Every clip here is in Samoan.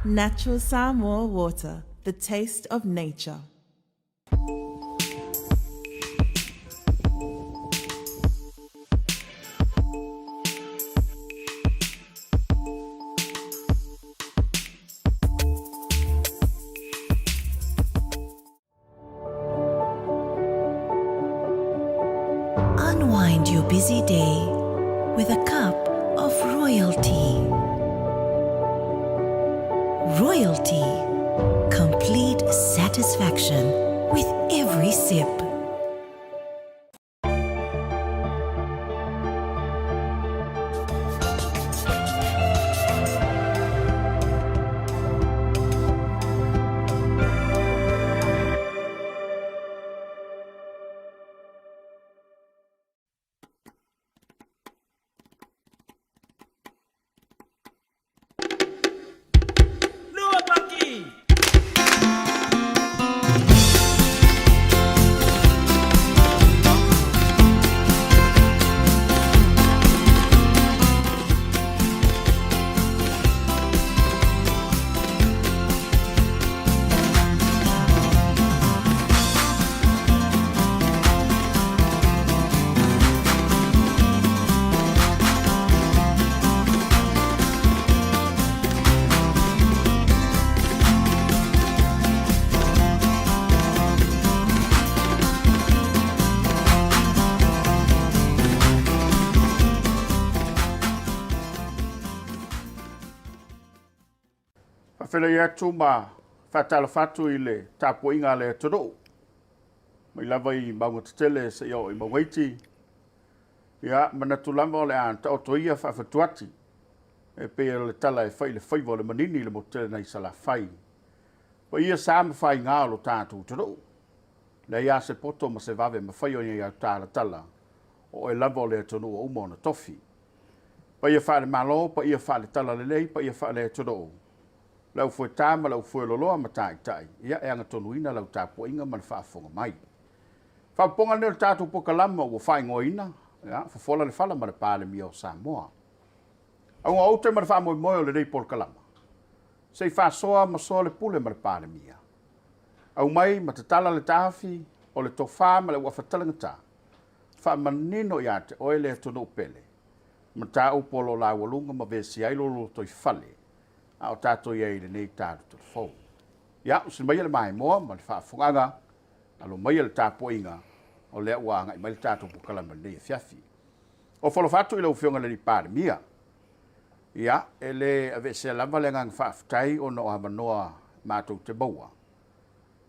Natural Samoa water, the taste of nature. Unwind your busy day with a cup of royalty. Royalty. Complete satisfaction with every sip. Faafeiloai atu ma faatalofa atu i le tapuaiga a le atunuu, mai lava i mauga tetele seia oo i mauga iti. Ia, manatu lava o le a taoto ia faafatuati e pei o le tala e fai i le faiva o le manini i le motu tele nai Salafai. Paia sa ma faiga o lo tatou atunuu. Leai lava se poto ma se vave mafai ona i au talatala, o oe lava o le atunuu ua uma ona tofi. Paia faale-Malo, paia faale-Talalelei, paia faale-atunuu, le aufueta ma le aufueloloa ma taitai, ia e agatonuina lau tapuaiga ma le faafofoga mai. Faapopoga lenei o le tatou polokalama ua faaigoaina, ia, Fofola le Fala ma le Palemia o Samoa. Auga o ute ma le faamoemoe o lenei polokalama, se i faasoa ma soa le pule ma le Palemia. Aumai ma tatala le taofi o le tofa ma le uafa talagata, faamanino ia te oe le atunuu pele, mataupu o lo o laualuga ma vesia ai lo lotoifale a o tatou i ai i lenei talutolu fou. Ia, usi maia le maimoa ma le faafofogaaga, alo maia le tapuaiga, o lea ua agai mai le tatou polokalame i lenei afiafi. Ofo alofa atu i lau Afioga i le Palemia. Ia, e le aveesea lava le agaga faafetai ona o avanoa matou te maua.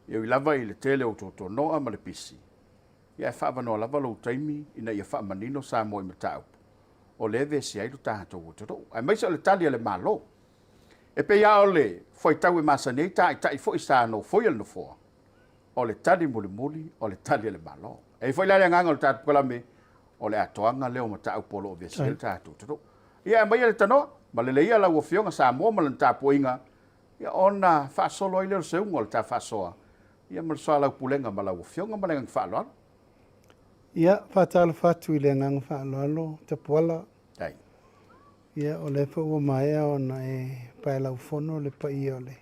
E ui lava i le tele o tuatuanoa ma le pisi, ia e faaavanoa lava lou taimi ina ia faamanino Samoa i mataupu o lea e vesia ai lo tatou atunuu, aemaise o le tali a le Malo. E pei lava o le fuaitau e masani ai taitai foi sa nofoia le Nofoa, o le tali mulimuli o le tali a le Malo. E i ai foi la le agaga o le tatou polokalame, o le atoaga lea o mataupu o lo o vesia ai le tatou atunuu. Ia aumaia le tanoa, malele ia lau Afioga Samoa ma lana tapuaiga, ia ona faasolo ai lea o le seuga o le ta faasoa, ia ma le soalaupulega ma lau Afioga ma le agaga faaaloalo. Ia, faatalofa atu i le agaga faaaloalo Tapuala. Dai. Ia, o lea foi ua maea ona e paelaufono le paia o le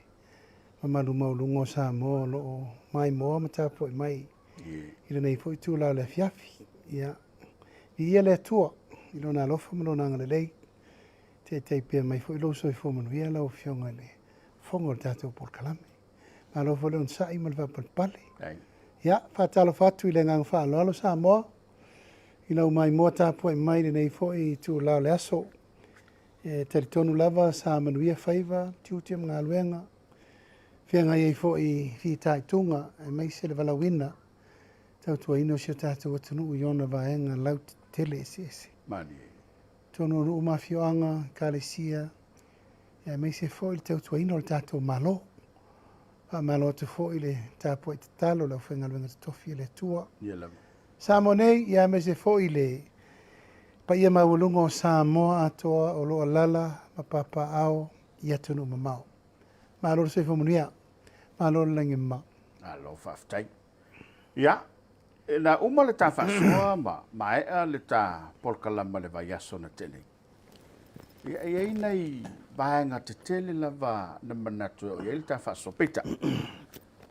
mamalu maualuga o Samoa o lo o maimoa ma tapuai mai i lenei foi itula o le afiafi. Ia, viia le Atua i Lona alofa ma Lona agalelei, taitai pea mai foi lou soifua manuia lau Afioga i le Fofoga o le tatou polokalame. Malo foi le onosai ma le faapalepale. Ia, faatalofa atu i le agaga faaaloalo Samoa, i lau maimoa tapuai mai i lenei foi itula o le aso. E talitonu lava sa manuia faiva, tiute ma galuega, feagai ai foi i fitaituga aemaise le valaauina, tautuaina o si o tatou atunuu i ona vaega lautetele eseese. Malie. Totonu o nuu ma afioaga, ekalesia, aemaise foi le tautuaina o le tatou Malo. Faamalo atu foi le tapuai tatalo i le aufaigaluega totofi a le Atua. Ia lava. Samoa nei, ia aemaise foi le paia maualuga o Samoa atoa o lo o alaala ma papaaao i atunuu mamao. Malo le soifua manuia. Malo le lagi e mama. Malo faafetai. Ia, na uma le ta faasoa ma maea le ta polokalama i le vaiaso na tea nei. Ia, e i ai nai vaega tetele lava na manatu e oo i ai le ta faasoa. Peitai,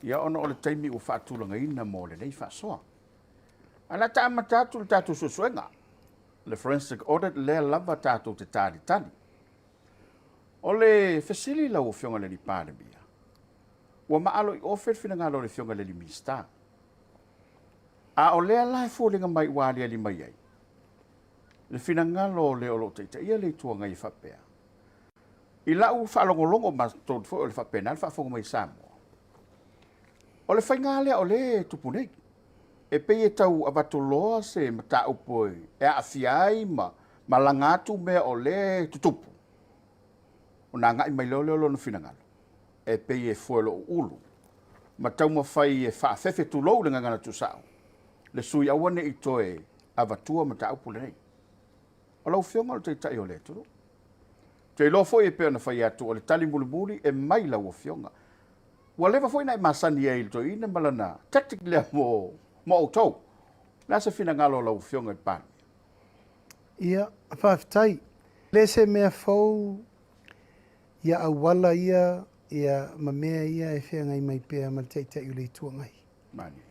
ia ona o le taimi ua faatulagaina mo lenei faasoa. Ae o le a ta amata atu le tatou suesuega, le forensic audit lea lava tatou te talitali. O le fesili i lau Afioga i le Alii Palemia, ua maalo i ofe le finagalo o le Afioga i le Alii Minisita. A o lea la e foliga mai ua aliali mai ai le finagalo o le o lo o taitaia le Itu Agai e faapea, I lau faalogologo ma totonu foi o le faapena le faafofoga mai a Samoa, o le faiga lea o lea e tupu nei, e pei e tau avatu loa se mataupu e aafia ai ma malaga atu mea o lea e tutupu, ona agai mai loa lea o lona finagalo, e pei e fue lou ulu ma taumafai e faafefe tulou le gagana tuusao le sui aua ne i toe avatua mataupu lenei. O lau Afioga o le Taitai o le atunuu. Ou te iloa foi e pei ona fai atu o le tali mulimuli e mai lau Afioga. Ua leva foi ona e masani ai i le toeaina ma lana tactic lea mo outou. O le a se finagalo o lau Afioga i le Palemia? Ia, faafetai. E le se mea fou ia auala ia ia ma mea ia e feagai mai pea ma le Taitai o le Itu Agai. Malie.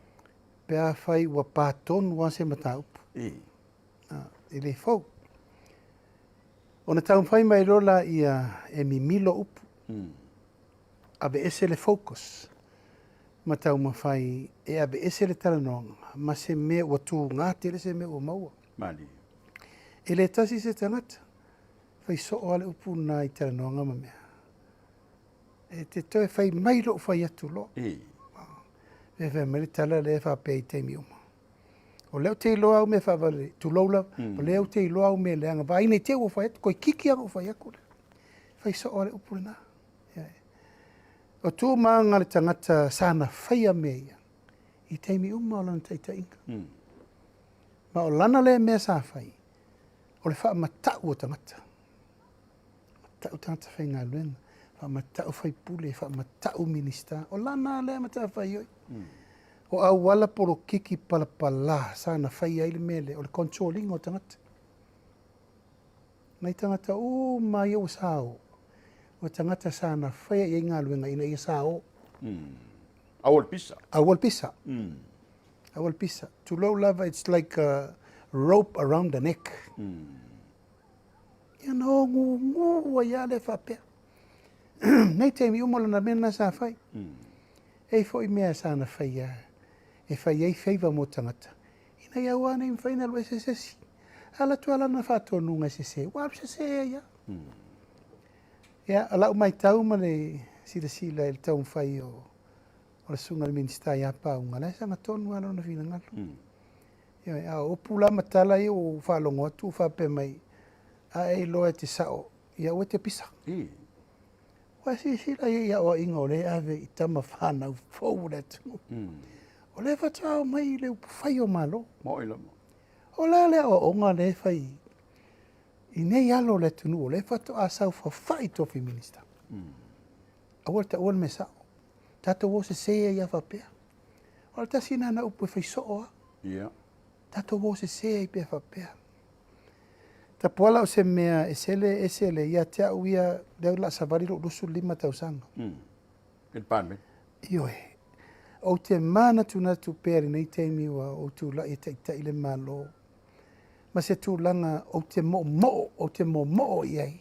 Pe afai ua pa tonu lava se mataupu. E le fou. Ona taumafai mai loa laia e mimilo upu, aveese le focus ma taumafai e aveese le talanoaga ma se mea ua tuga tele se mea ua maua. Malie. E le tasi se tagata, fai soo lava le upu lena i talanoaga ma mea. E te toe fai mai lou fai atu loa. E fai mai le tala lea e faapea i taimi uma. O lea ou te iloa au mea faavale, tulou lava, o lea ou te iloa au mea leaga, vaai ne i te i ua fai atu, toeitiiti lava ona ou fai atu lea. Fai soo lava le upu lena. O tu ma aga a le tagata sa na faia mea ia i taimi uma o lana taitaiga. Ma o lana lea mea sa fai, o le faamatau o tagata. Faamatau tagata faigaluega, faamatau faipule, faamatau Minisita. O lana lea matafaioi. O auala polokiki palapala sa na faia ai le mea lea, o le control ina o tagata. Nai tagata uma ia ua sao, o tagata sa na faia i ai galuega ina ia sao. Aua le pisa. Aua le pisa. Aua le pisa. Tulou lava, it's like a rope around the neck. Ia na ogugu ai lava lea faapea. Nei taimi uma o lana mea lena sa fai. E i ai foi mea sa na faia e fai ai favour mo tagata, ina ia aua ne i mafai ona alu ese se isi. A alu atu lava lana faatonuga e sese, ua alu sese ai lava. Ia, o lau matau ma le silasila i le taumafai o le susuga i le Minisita ia Pauga, o la e sagatonu lava lona finagalo. Ioe, a o upu la ma tala ia ua ou faalogo atu ua faapea mai, a e iloa e te sao, ia aua e te pisa. Ua silasila i ai i aoaiga o lea e ave i tama fanau fou o le atunuu. O lea faatoa omai i le upufai o Malo. Moni lava. O le a le aoaoga lea e fai i nei alo o le atunuu o lea faatoa saofafai i tofi Minista. Aua le taua le mea sao. Tatou o sese ai lava faapea. O le tasi lena upu e fai soo lava. Tatou o sese ai pea faapea. Tapuala o se mea e sele ese le ia te au ia, lea o le a savali lou 25 tausaga. I le Palemene. Ioe. Ou te manatunatu pea i lenei taimi ua ou tulai e taitai le Malo ma se tulaga ou te moomoo, ou te moomoo i ai,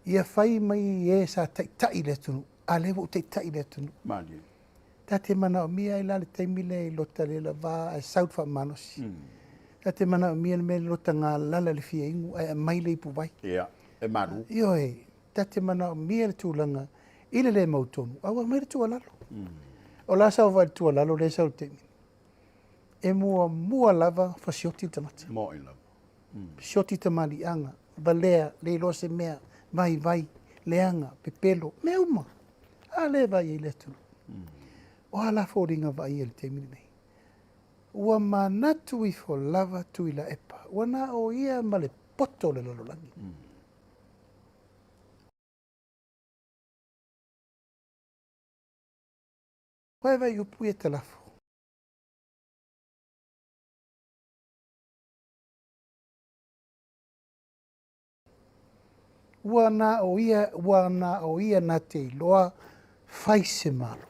ia fai mai e sa taitai le atunuu, a lea ua ou taitai le atunuu. Malie. Ta te manaomia ai la le taimi lea i lota le lava ae sau le faamalosi. Ta te manaomia le mea le lota galala le fia inu ae aumai le ipuvai. Ia, e malu. Ioe, ta te manaomia le tulaga i le le mautonu, a ua aumai le tuualalo. O la sau le tuualalo lea e sau i le taimi. E muamua lava fasioti le tagata. Moni lava. Sioti tamaliiaga, valea, le iloa se mea, vaivai, leaga, pepelo, mea uma. A lea e vaai ai le atunuu. O a la foliga vaaia i le taimi lenei? Ua manatu ifo lava Tuilaepa, ua na o ia ma le poto o le lalolagi. Ua e vaai i upu ia e lafo? Ua na o ia, ua na o ia na te iloa fai se Malo.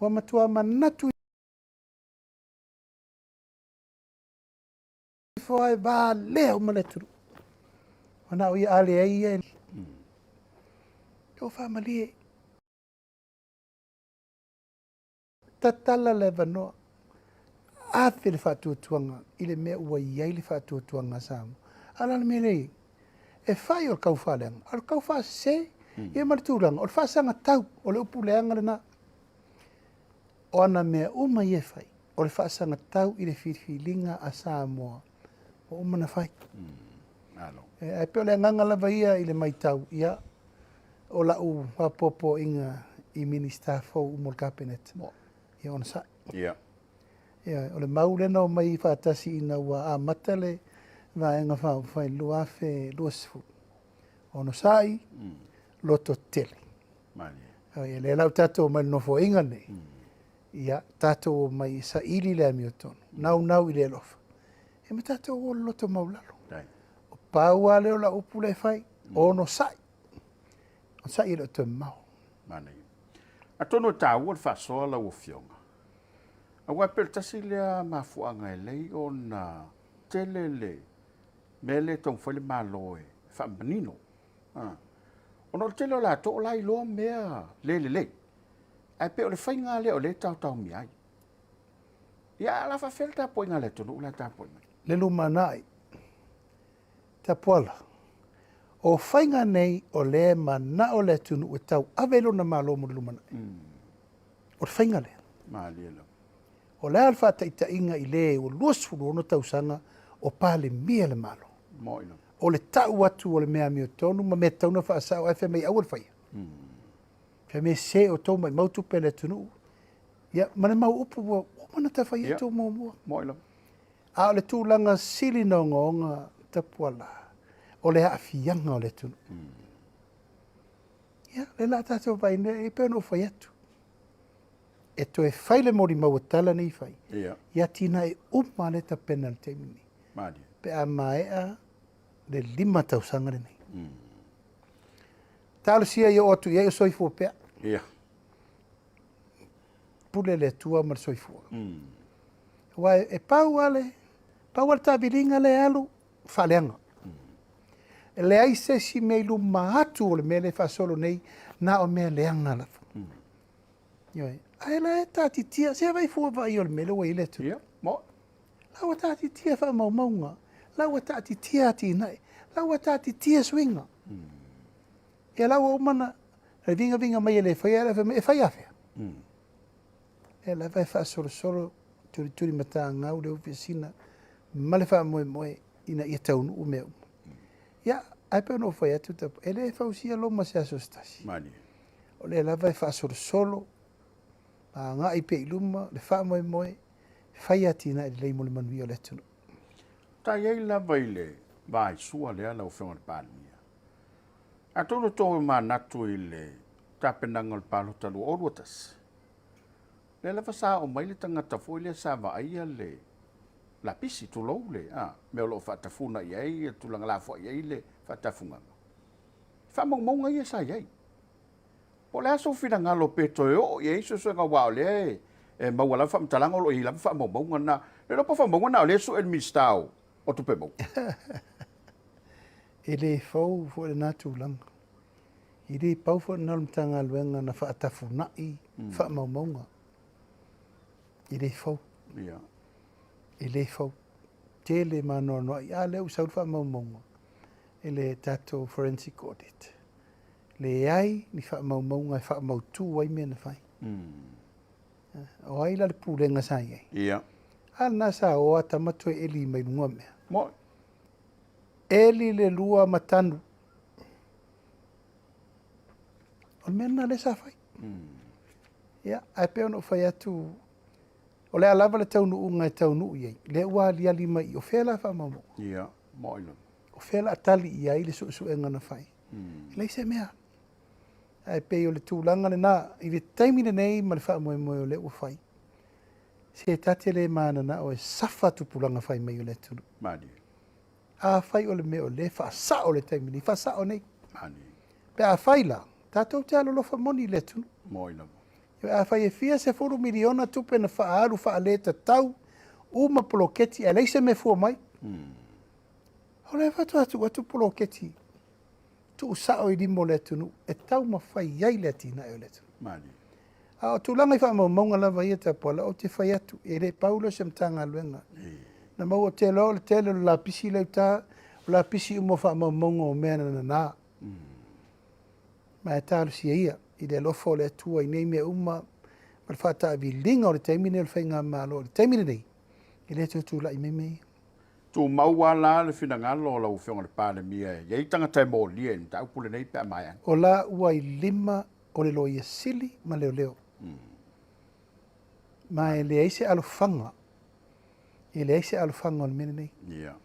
Ua matua manatu ifo ai valea uma le atunuu. Ua na o ia a leai ia e toafamalie. Tatala le avanoa, ave le faatuatuaga i le mea ua i ai le faatuatuaga a Samoa. A o le a le mea lea e i ai? E fai o le kau faaleaga, a o le kau faasese, ia ma le tulaga, o le faasagatau, o le upu leaga lena. O ana mea uma ia e fai, o le faasagatau i le filifiliga a Samoa ua uma ona fai. Ae pei o le agaga lava ia i le matau, ia, o lau faapoapoaiga i Minisita fou uma o le Kapeneta, ia onosai. Ia. Ia, o le mau lea na omai faatasi ina ua amata le Vaega Faaupufai i le 2020, onosai, lototetele. Malie. Ia, lea la ua tatou omai i le Nofoaiga lenei, ia, tatou omai e saili le amiotonu, naunau i le alofa, ia ma tatou o loloto maualalo. O pau lava lea o lau upu lea e fai, onosai. Onosai e le o toe mamao. Manaia. Atonu e taua le faasoa lau Afioga, aua e pei o le tasi lea mafuaaga e lei ona tele le mea lea e taumafai le Malo e faamanino. Ona o le tele o latou o la e iloa mea le lelei, ae pei o le faiga lea o lea e taotaomia ai. Ia, ae o le a faapefea le tapuaiga a le atunuu la e tapuai mai? Le lumanai, Tapuala, o faiga nei o lea e manao le atunuu e tauave i lona Malo mo le lumanai. O le faiga lea. Malie lava. O le a le faataitaiga i le ua 26 tausaga o Palemia le Malo? Moi lava. O le tau atu o le mea amiotonu ma mea tatau ona faasao ae fai mai aua le faia. Fai mai se o tou maimau tupe a le atunuu. Ia, ma le mau upu ua uma ona ta fai atu muamua. Moi lava. A o le tulaga sili na ogaoga Tapuala, o le aafiaga o le atunuu. Ia, lea la a tatou vaai nei, e pei ona ou fai atu, e toe fai le molimau a tala nei fai, i atinae uma lea e tapena i le taimi nei, pe a maea le 5 tausaga lenei. Talosia ia oo atu i ai o soifua pea. Pule le Atua ma le soifua. Aua e pau lava le, pau lava le taaviliga lea e alu, faaleaga. E leai se isi mea i luma atu o le mea lea e faasolo nei, na o mea leaga lava. Ioe. Ae la e taatitia, se vaai fua vaai o le mea lea ua i ai le atunuu. Ia, mo. La ua taatitia faamaumauga, la ua taatitia atinae, la ua taatitia suiga. Ia la ua uma na vigaviga mai e le faia, ae fai mai, e fai afea? Lea lava e faasolosolo tulituli matagau le ofisina ma le faamoemoe ina ia taunuu mea uma. Ia, ae pei ona ou fai atu, e le fausia Roma se aso se tasi. O lea lava e faasolosolo, agai pea i luma le faamoemoe, fai atinae lelei mo le manuia o le atunuu. Ta i ai lava i le vaisua lea lau Afioga i le Palemia. Atonu e toe manatu i le tapenaga o le palota 2021, lea lava sa oo mai le tagata foi lea sa vaaia le lapisi, tulou le mea o lo o faatafuna i ai le tulaga lafoai ai le faatafugaga. Faamaumauga ia sa i ai. Po o le a sou finagalo pe toe oo i ai suesuega aua o lea e maua lava faamatalaga o lo o i ai lava faamaumauga na. Le iloa po o faamaumauga na o lea e sue e le Minisita o Tupe Maua. E le fou foi lena tulaga. E le pau foi lena o le Matagaluega na faatafunai faamaumauga. E le fou. E le fou. Tele ma anoanoai. A lea ua sau le faamaumauga e le tatou forensic audit. Leai ni faamaumauga e faamautu ai mea na fai. O ai la le pulega sa i ai? Ia. A lena sa o a tama toe eli mai luga o mea. Moi. Eli le lua ma tanu. O le mea lena lea sa fai. Ia, ae pei ona ou fai atu, o le a lava le taunuuga e taunuu i ai, lea ua aliali mai i o fea la faamaumauga? Ia, moni lava. O fea la tali i ai le suesuega na fai? E leai se mea. Ae pei o le tulaga lena i le taimi lenei ma le faamoemoe o lea ua fai, se ta te le mananao e safa tupulaga fai mai o le atunuu. Malie. Afai o le mea o lea e faasao le taimi nei, faasao nei. Malie. Pe afai la, tatou te alolofa moni i le atunuu. Moni lava. Afai e fia sefulu miliona tupe na faaalu faaletatau uma poloketi ae leai se mea e fua mai. O lea faatoa tuu atu poloketi tuusao i lima o le atunuu e taumafai ai le atinae o le atunuu. Malie. A o tulaga i faamaumauga lava ia Tapuala, ou te fai atu, e le pau lea o se Matagaluega. Na maua, ou te iloa o le tele o le lapisi lea i uta, o lapisi uma o faamaumauga o mea na nana. Ma e talosia ia i le alofa o le Atua i nei mea uma ma le faataaviliga o le taimi lenei o le Faigamalo. I le taimi lenei, e le toe tulai mai mea ia. Tumau lava la le finagalo o lau Afioga i le Palemia e i ai tagata e molia i le mataupu lenei pe a maea. O la ua i lima o le Loia Sili ma Leoleo. Ma e leai se alofaga, e leai se alofaga o le mea lenei. Yeah.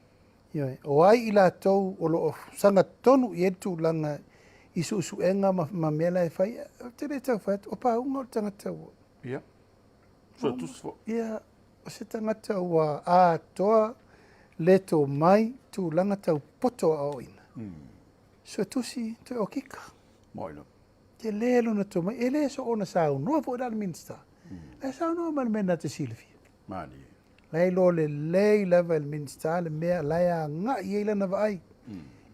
Ioe, o ai i latou o lo o sagatonu i ai le tulaga i suesuega ma, ma mea la e fai, ou te le tau fai atu, o pauga o le tagata ua. Yeah. Suetusi foi. Yeah. O se tagata ua atoa le tomai tulaga tau poto aoaoina. Suetusi toe okika. Moi lava. Tele lona tomai, e le soona saunoa foi la le Minista. Ae saunoa mai le mea na te silafia. Malie. La e iloa lelei lava e le Minista le mea la e agai i ai lana vaai.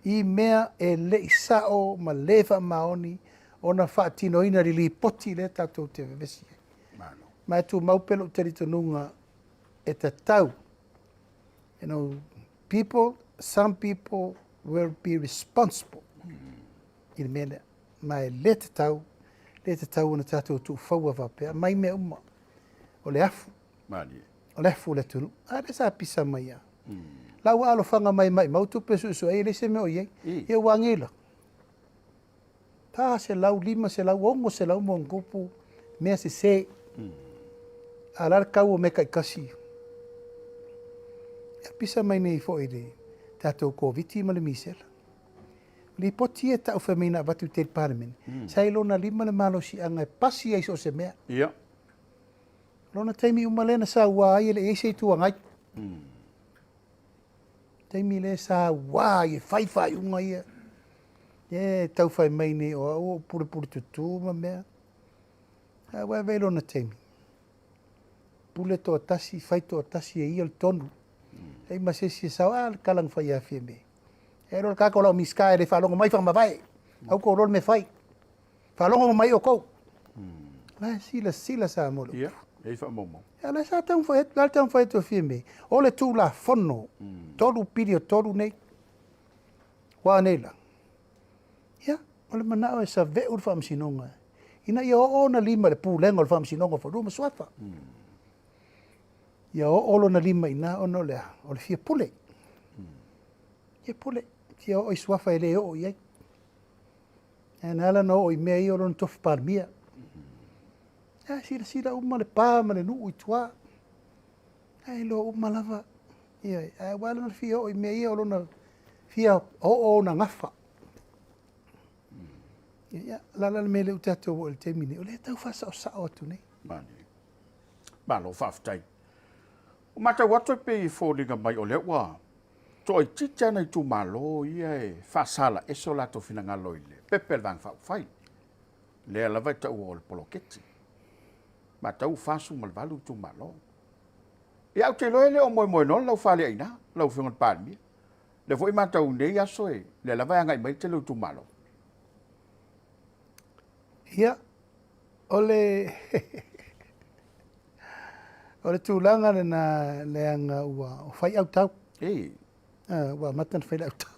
I mea e le i sao ma le faamaoni ona faatinoina le lipoti lea tatou te vevesi ai. Malo. Ma e tumau pea lou talitonuga e tatau, you know, people, some people will be responsible i le mea lea. Ma e le tatau, le tatau ona tatou tuufaua faapea, mai mea uma. O le afu. Malie. O le afu o le atunuu. A lea sa pisa mai lava. La ua alofaga mai maimau tupe suesue ai, e leai se mea o i ai. Ia ua agela. 400, 500, 600 ma ona tupu mea sese. A o le a le tau o mea taitasi? Ia pisa mai nei foi i le tatou Koviti ma le misela. Lipoti ia e tau fai mai na avatu i te i le Palemene, sa i lona lima le malosiaga e pasi ai so o se mea. Ia. Lona taimi uma lea na saua ai e le i ai se Itu Agai. Taimi lea sa ua ai e fai faaiuga ia. E tau fai mai nei o au o pulepule tutū ma mea. A ua e lona taimi. Pule toatasi, fai toatasi e ia le tonu. Ei ma se isi e sao, a le kala na fai ia Fiame. E loa le kako lau Minisita e le faalogo mai whakamavae. Au ko loa le mea fai. Faalogo mai outou. La e silasila Samoa i le upu. Ia, e i ai faamaumau. Ia, la sa taumafai atu, la le taumafai atu a Fiame, o le Tulafono 3.3 nei, ua nei la. Ia, o le manao e saveu le Faamasinoga, ina ia oo ona lima i le Pulega o le Faamasinoga o Fanua ma Suafa. Ia oo lona lima i ina ona o le a? O le fia pule. Fia pule, fia oo i suafa e le oo i ai. Ae na ala ona oo i mea ia o lona tofi Palemia. Ae silasila uma le pa ma le nuu i tua. Ae iloa uma lava. Ioe, ae ua ala ona fia oo i mea ia o lona fia oo ona gafa. Ia, o le a la le mea lea ua tatou oo i le taimi nei, o lea e tau faasaosao atu nei. Malie. Malo faafetai. Ua matau atu e pei e foliga mai o lea ua toaitiiti lava nai itumalo ia e faasalaese o latou finagalo i le pepe a le Vaega Faaupufai, lea lava e taua o le poloketi. Matau ua 48 itumalo. Ia ou te iloa e le o moemoenoa le laufale ai i ina, lau Afioga i le Palemia. O lea foi e matau i nei aso, e lea lava e agai mai le tele o itumalo. Ia, o le O le tulaga lena leaga ua fai autau. Ei. Ah, ua amata ona fai le autau.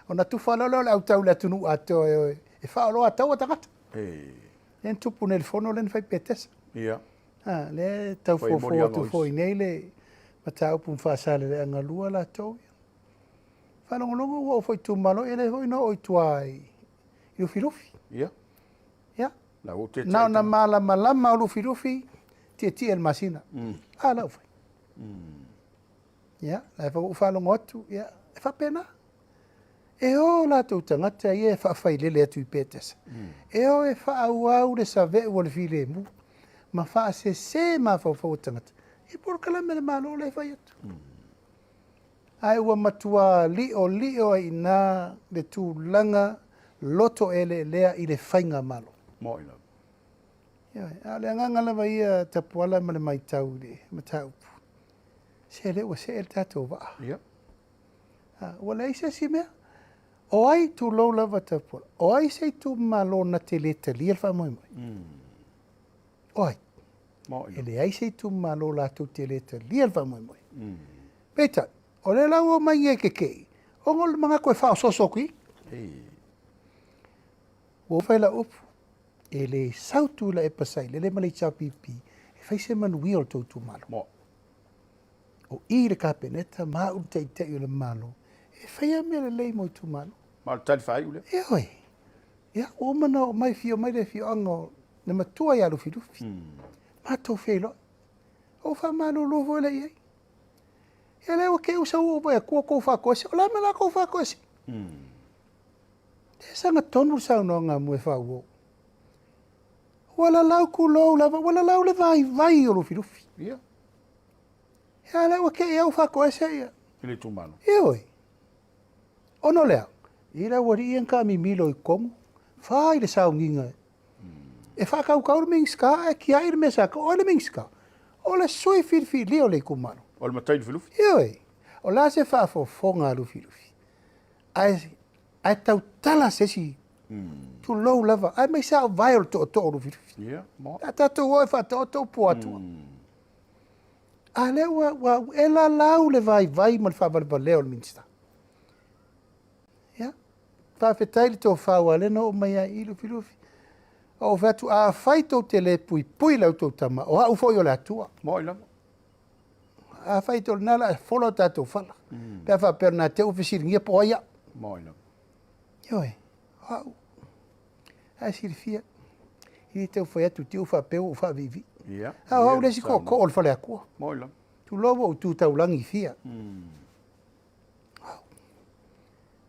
Ona tufa loa lea o le autau i le atunuu atoa e o e faaoloataua tagata. Ei. Lea na tupu nei i le fono lea na fai Petesa. Ia. Ah, lea e tau Fai fofu moliaga atu o foi isi. nei le mataupu ma Faasaleleaga lua latou ia. Faalogologo ua oo foi i itumalo, ia lea foi na oo i tua i Lufilufi. Ia. Ia. La ua tietie Na ona malamalama o Lufilufi, tietie i le masina. A la ua fai. Ia, la foi ua ou faalogo atu, ia, e faapena. E o latou tagata ia e faafailele atu i Petesa. E o e faaauau le saveu o le filemu ma faasese mafaufau o tagata i polokalame a le Malo la e fai atu. Ae ua matua li'oli'o ai i ina le tulaga loto eleelea i le faigamalo. Mo'i lava. Ioe, a o le agaga lava ia Tapuala ma le matau i le mataupu, se lea ua see le tatou vaa. Ia. A, ua leai se isi mea. O ai, tulou lava Tapuala, o ai se itumalo na te le talia le faamoemoe? O ai? Mo'i E leai se itumalo latou te le talia le faamoemoe. Peitai, o lea la ua omai nei e keke'i, ona o le manatu e faaosooso atu i i. Ei. Ua fai lau upu, e le sau Tuilaepa Sailele ma le HRPP e fai se manuia o le tou itumalo. Mo'i. O i le Kapeneta ma au le Taitai o le Malo e faia mea lelei mo itumalo. Ma o le tali faaiu lea. Ioe. Ia, ua uma ona oo mai, fio mai le afioaga o le matua ia Lufilufi. Matou feiloai. Ou faamalulu foi lea i ai. Ia lea ua te usa ua ou vaai atu ua tou faatoese. O le a le mea o le a tou faatoese? E sagatonu le saunoaga a Moefaauo. Ua lalau tulou lava, ua lalau le vaivai o Lufilufi. Ia. Ia lea ua te i au faatoese ia. I le itumalo. Ioe. Ona o le a? I le aualii ia na taamimilo i totonu, fai le sauniga e faatautau le Minisita ae tiai le mea sa tau. O ai le Minisita? O le sui filifilia o le itumalo. O le matai Lufilufi. Ioe. O le a se faafofoga a Lufilufi? Ae, ae tautala se isi, tulou lava, ae mai sa o vae o le tootoo o Lufilufi. Ia, mo. A tatou o e faataoto upu o Atua. A lea ua, ua e lalau le vaivai ma le faavalevalea o le Minisita. Ia, faafetai le tofa aua lea na oo mai ai i i Lufilufi. Ou fai atu, afai tou te le puipui i la outou tama, o au foi o le Atua. Mo'i lava. Afai o lena o le a fola o tatou fala. Pe a faapea o lena te ua fesiligia po o ai au. Mo'i lava. Ioe, o au. Ae silafia, e le tau fai atu te i ua faapea ua ou faaviivii. Ia. A o au le isi tootoo o le Faleatua. Mo'i lava. Tulou ua ou tu taulagi fia.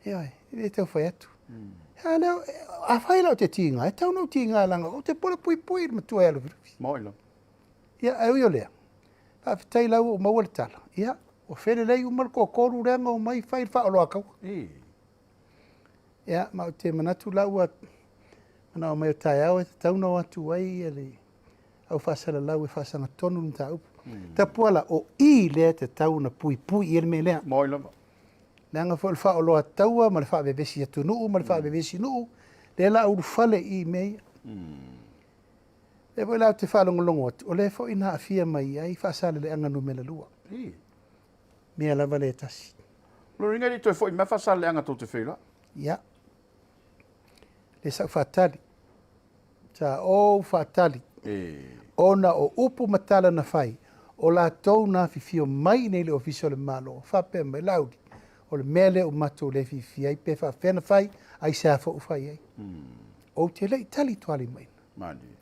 Ioe, e le tau fai atu. A lea, afai la ou te tiga, e tatau ona ou tiga leaga ou te polapuipui i le matua ia Lufilufi. Mo'i lava. Ia, ae ui o lea, faafetai la ua ou maua le tala. Ia, ua felelei uma le toatolu lea na omai fai le faaoloataua. Ia, ma ou te manatu la ua manao mai o taeao e tatau ona o atu ai le au faasalalau e faasagatonu le mataupu. Tapuala, o i lea e tatau ona puipui i ai le mea lea. Mo'i lava. Leaga foi o le faaoloataua ma le faavevesi atunuu ma le faavevesi nuu, lea la ulufale i i mea ia. Lea foi la ou te faalogologo atu, o lea foi na aafia mai ai Faasaleleaga numera 2. Mea lava lea e tasi. O lona uiga e le i toe foi mai Faasaleleaga tou te feiloai? Ia. Lea sa ou faatali. Sa ou faatali. Ona o upu ma tala na fai, o latou na afifio mai i nei le Ofisa o le Malo, faapea mai, Laauli, o le mea lea ua matou le fiafia ai, pe faapefea ona fai, aisea foi ua fai ai. Ou te le i tali tualimaina. Malie.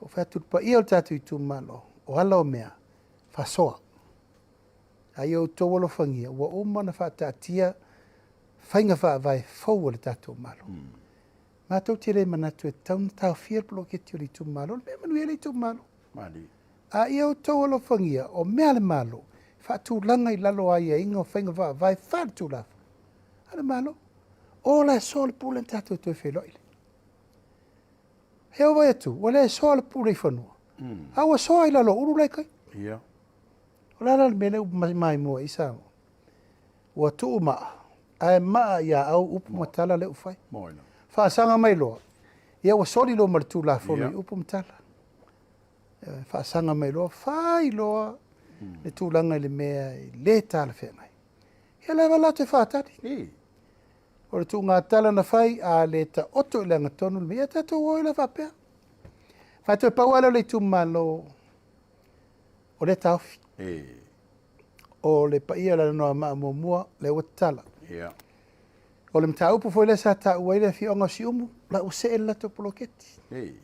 Ou fai atu i le paia o le tatou itumalo, o ala o mea, faasoa. A ia outou alofagia, ua uma ona faataatia faiga faavae fou a le tatou Malo. Matou te le manatu e tatau ona taofia le poloketi o le itumalo, o le mea e manuia ai le itumalo. Malie. A ia outou alofagia, o mea a le Malo, e faatulaga i lalo o aiaiga o faiga faavae faaletulafono a le Malo. O la e soa le pule na tatou toe feiloai lea. He ova atu, ua le soa le pule i fanua, a ua soa i lalo o ulu la i tai. Ia. O le a la le mea lea ua maimoa ai Samoa? Ua tuu maa, ae maa ia au upu ma tala lea ua fai. Faasaga mai loa, ia ua soli loa ma le Tulafono i upu ma tala. Faasaga mai loa, fai loa le tulaga i le mea e le talafeagai. Ia lava la toe faatali. O le tuuga tala na fai, a le taoto i le agatonu le mea, ia tatou o ai la faapea. Ma toe pau lava lea o le itumalo o lea taofi. O le paia o le Anoamaa muamua, lea ua tatala. Ia. O le mataupu foi lea sa taua ai le afioaga o Siumu, la ua see le latou poloketi. Ei.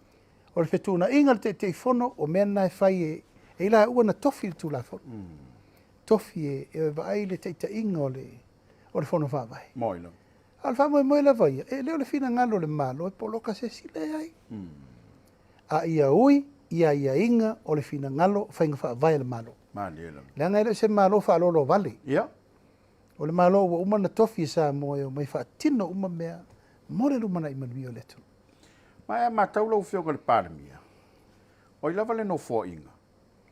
O le fetuunaiga a le Taitaifono, o mea na e fai e, e i laua na tofi i le Tulafono. Tofi e, e vaai le taitaiga o le, o le Fono Faavae. Moi lava. A o le faamoemoe lava ia, e le o le finagalo o le Malo e poloka se isi, leai. A ia ui i aiaiga o le finagalo o faiga faavae a le Malo. Malie lava. Leaga e le o se Malo faaaloaloavale. Ia. O le Malo ua uma ona tofi e Samoa e omai faatino uma mea mo le lumanai manuia o le atunuu. Ma e matau lau Afioga i le Palemia, o ai lava le Nofoaiga,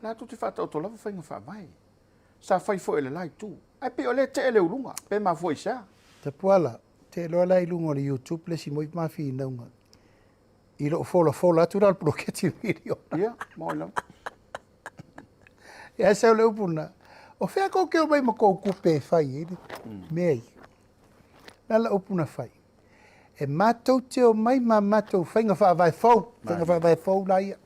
latou te faataoto lava faiga faavae. Sa fai foi e le la itu. Ae pei o lea e tee le uluga, pe mafua i se a? Tapuala, te iloa la i luga o le YouTube le isi moi mafinauga i lou folafola atu la o le poloketi miliona. Ia, ma oi lava. Ia sau le upu na, o fea kou te omai ma kou tupe e fai ai le mea ia? Le a la upu na fai? E matou te omai ma matou faiga faavae fou, faiga faavae fou la ia.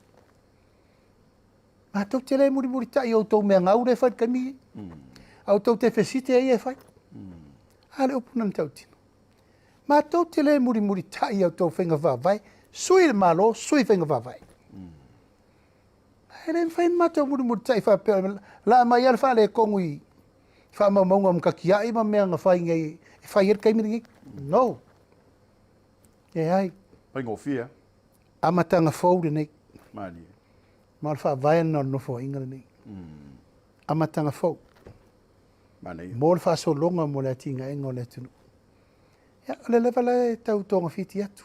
Matou te le mulimulitai i outou mea gau lea e fai i le taimi lenei. A outou tefesite ia e fai. A le upu na na tautino. Matou te le mulimulitai i outou faiga faavae, sui le Malo, sui faiga faavae. E le mafai ona matou mulimulitai faapea, laa mai lava le faaletonu i faamaumauga o matatiai ma mea na fai nei, e fai ai le taimi lenei. No. Leai. Faigofie lava. Amataga fou lenei. Malie. Ma o le faavae lena o le Nofoaiga lenei. Amataga fou. Manaia. Mo le faasologa mo le atinaega o le atunuu. Ia, o lea lava la e tau togafiti atu.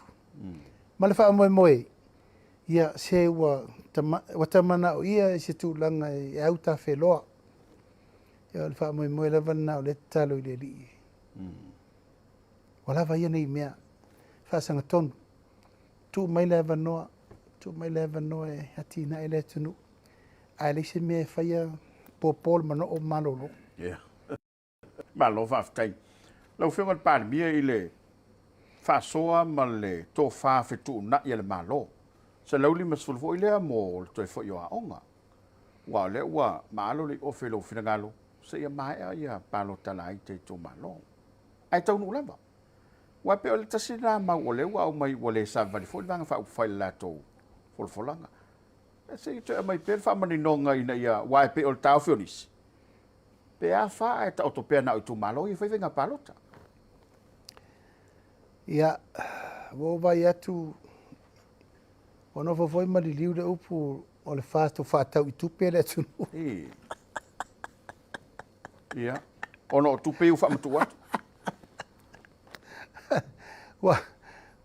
Ma le faamoemoe, ia, se ua, tama, ua tamanaoia i se tulaga e autafeloa. Ia, o le faamoemoe lava lena o lea e tatalo i le Alii. Ua lava ia nei mea, faasagatonu. Tuu mai le avanoa, tuu mai le avanoa e atinae le atunuu. Ae leai se mea e faia popo le manoo malolo. Yeah. Malo faafetai. Lau Afioga i le Palemia i le faasoa ma le tofa fetuunai a le Malo, 150 foi lea mo le toe foi o aoga. Aua o lea ua maalo le ofe i lou finagalo seia maea ia palota laiti a itumalo. Ae taunuu lava. Aua e pei o le tasi lena mau o lea ua aumai ua le savavali foi le Vaega Faaupufai i le latou folafolaga. Se i toe aumai pea le faamaninoga ina ia, aua e pei o le taofi o nisi, pe a fa ae taoto pea na o itumalo ia e fai faiga palota. Ia, ua ou vaai atu, ua nofo foi ma liliu le upu o le fa faatau i tupe le atunuu. Ii. Ia, ona o tupe ia ua faamatuu atu. Ua,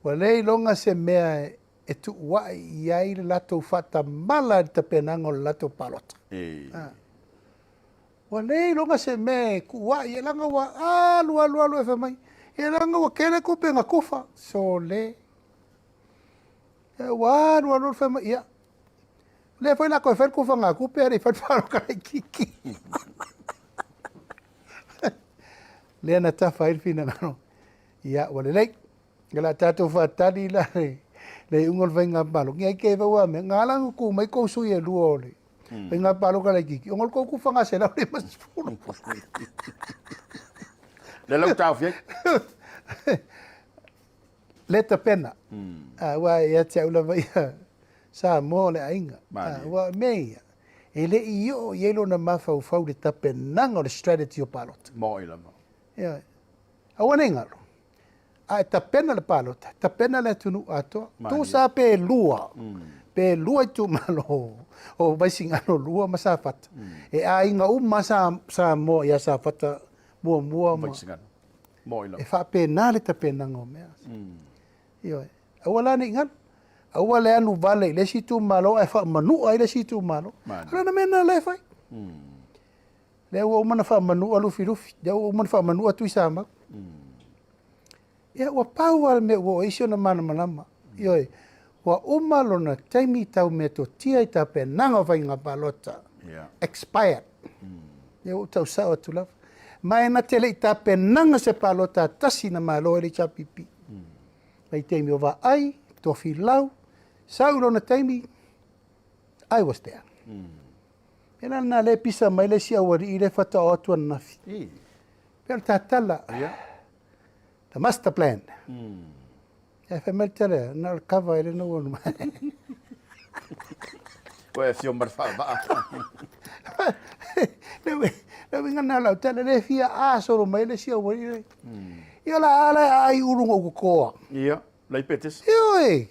ua le iloga se mea e tuua'i i ai le latou faatamala i le tapenaga o le latou palota. Ii. Ua le iloga se mea e tuua'i ai, leaga ua alu alu alu e fai mai, ia leaga ua tele tupe na tufa. Sole. Ua alu alu alu fai mai, ia, lea foi o le a toe fai le tufagatupe ae le i fai le palota laitiiti. Lea na tafa ai le finagalo, ia ua lelei. O le a tatou faatali la le iuga o le faiga palota. Ia te i ua mea, na ala ona tu mai tou sui e lua o le faiga palota laitiiti, ona o le tou tufaga 150. Lea la ua taofi ai. Le tapena. Aua ia te au lava ia, Samoa o le aiga. Aua o mea ia, e le i oo i ai lona mafaufau i le tapenaga o le strategy o palota. Moi lava. Ioe. Aua ne i galo, a e tapena le palota, tapena le atunuu atoa. Tusa pe lua, pe lua itumalo o Vaisigano 2 ma Safata. E aiga uma Samoa ia Safata muamua ma Vaisigano. Moi lava. E faapena le tapenaga o mea. Ioe. Aua la ne i galo. Aua le alu vale i le isi itumalo ae faamanua ai le isi itumalo. O lona mea lena la e fai. Lea ua uma ona faamanua Lufilufi, lea ua uma ona faamanua Tuisamau. Ia ua pau lava le mea ua oo ai si ona malamalama. Ioe, ua uma lona taimi tau metotia i tapenaga o faiga palota. Expired. Ia ua ou tau sao atu lava. Ma e na te le i tapenaga se palota tasi na malo ai le HRPP. Mai taimi o Vaai, Tofilau, sau i lona taimi, I was there. E la lena lea e pisa mai le isi aualii lea faatoa o atu ananafi. I. Pei o le tatala. Ia. The master plan. Ae fai mai le tala, na o le cover e le na ua mai. Ua e afio ma le faavaa. Le le uiga na lau tala, le fia a solo mai le isi aualii le. Ia la ala e aai ulu na ou totoa. Ia, lai petesa. Ioe.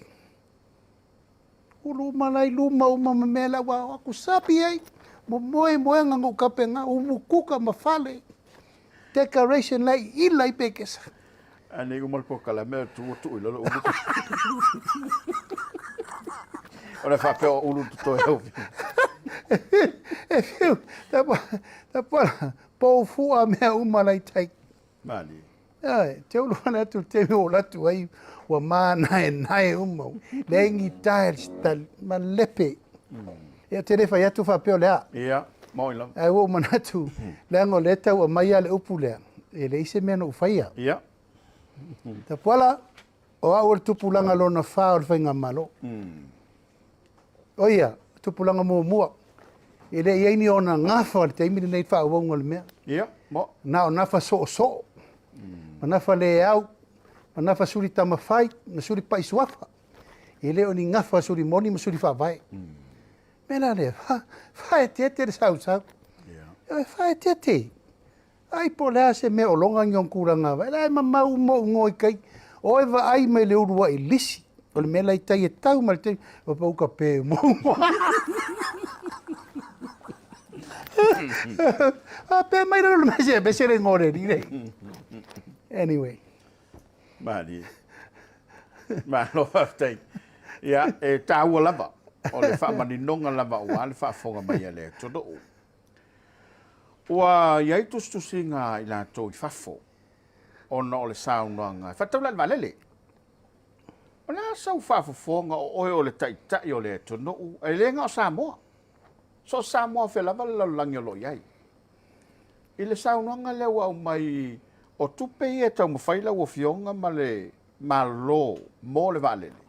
Ulu uma la i luma uma ma mea la ua aku sapi ai. Momoe moega na ou kapena, umu kuka ma fale. Decoration la i ila i pekesa. A nei uma le polokalame o tu ua tuu i lalo ulu. O le faapea o ulu totoe au. E fiu, tapa, tapa, pou fua mea uma la i tai. Malie. Ioe, te ulu ane atu le taimi ua ou alu atu ai, ua manaenae uma, leai ni tiles, ma lepe. Ia, ou te le fai atu faapea o le a. Ia, maoi lava. Ae ua ou manatu, leaga o lea e tau aumai lava le upu lea, e leai se mea na ou faia. Ia. Tapuala, o au o le tupulaga lona fa o le Faigamalo. O ia, tupulaga muamua, e le i ai ni ona gafa i le taimi lenei i le faaauauga o le mea. Ia, mo. Na o nafa soosoo, ma nafa le au, ma nafa suli tamafai, ma suli pai suafa. E le o ni gafa suli moni ma suli faavae. Mea la lea, faaeteete le sausau. Ia. E faaeteete. Ai po o le a se mea o loga ni ona tulaga vaai la e mamau uma ou igoa i tai. Oe vaai mai le uluai lisi o le mea la i tai e tau mai le taimi ua pau ka pe uma uma. A pe mai lalo le mese mese le igoa o le alii nei. Anyway. Malie. Malo faafetai. Ia, e tāua lava, o le faamaninoga lava aua le faafofoga mai a le atunuu. Ua i ai tusitusiga a i latou i fafo ona o le saunoaga e faatatau la i le vaalele. O le a sau faafofoga o oe o le taitai o le atunuu, e le na o Samoa, so o se Samoa o fea lava le lalolagi o lo o i ai. I le saunoaga lea ua aumai o tupe ia e taumafai lau Afioga ma le Malo mo le vaalele,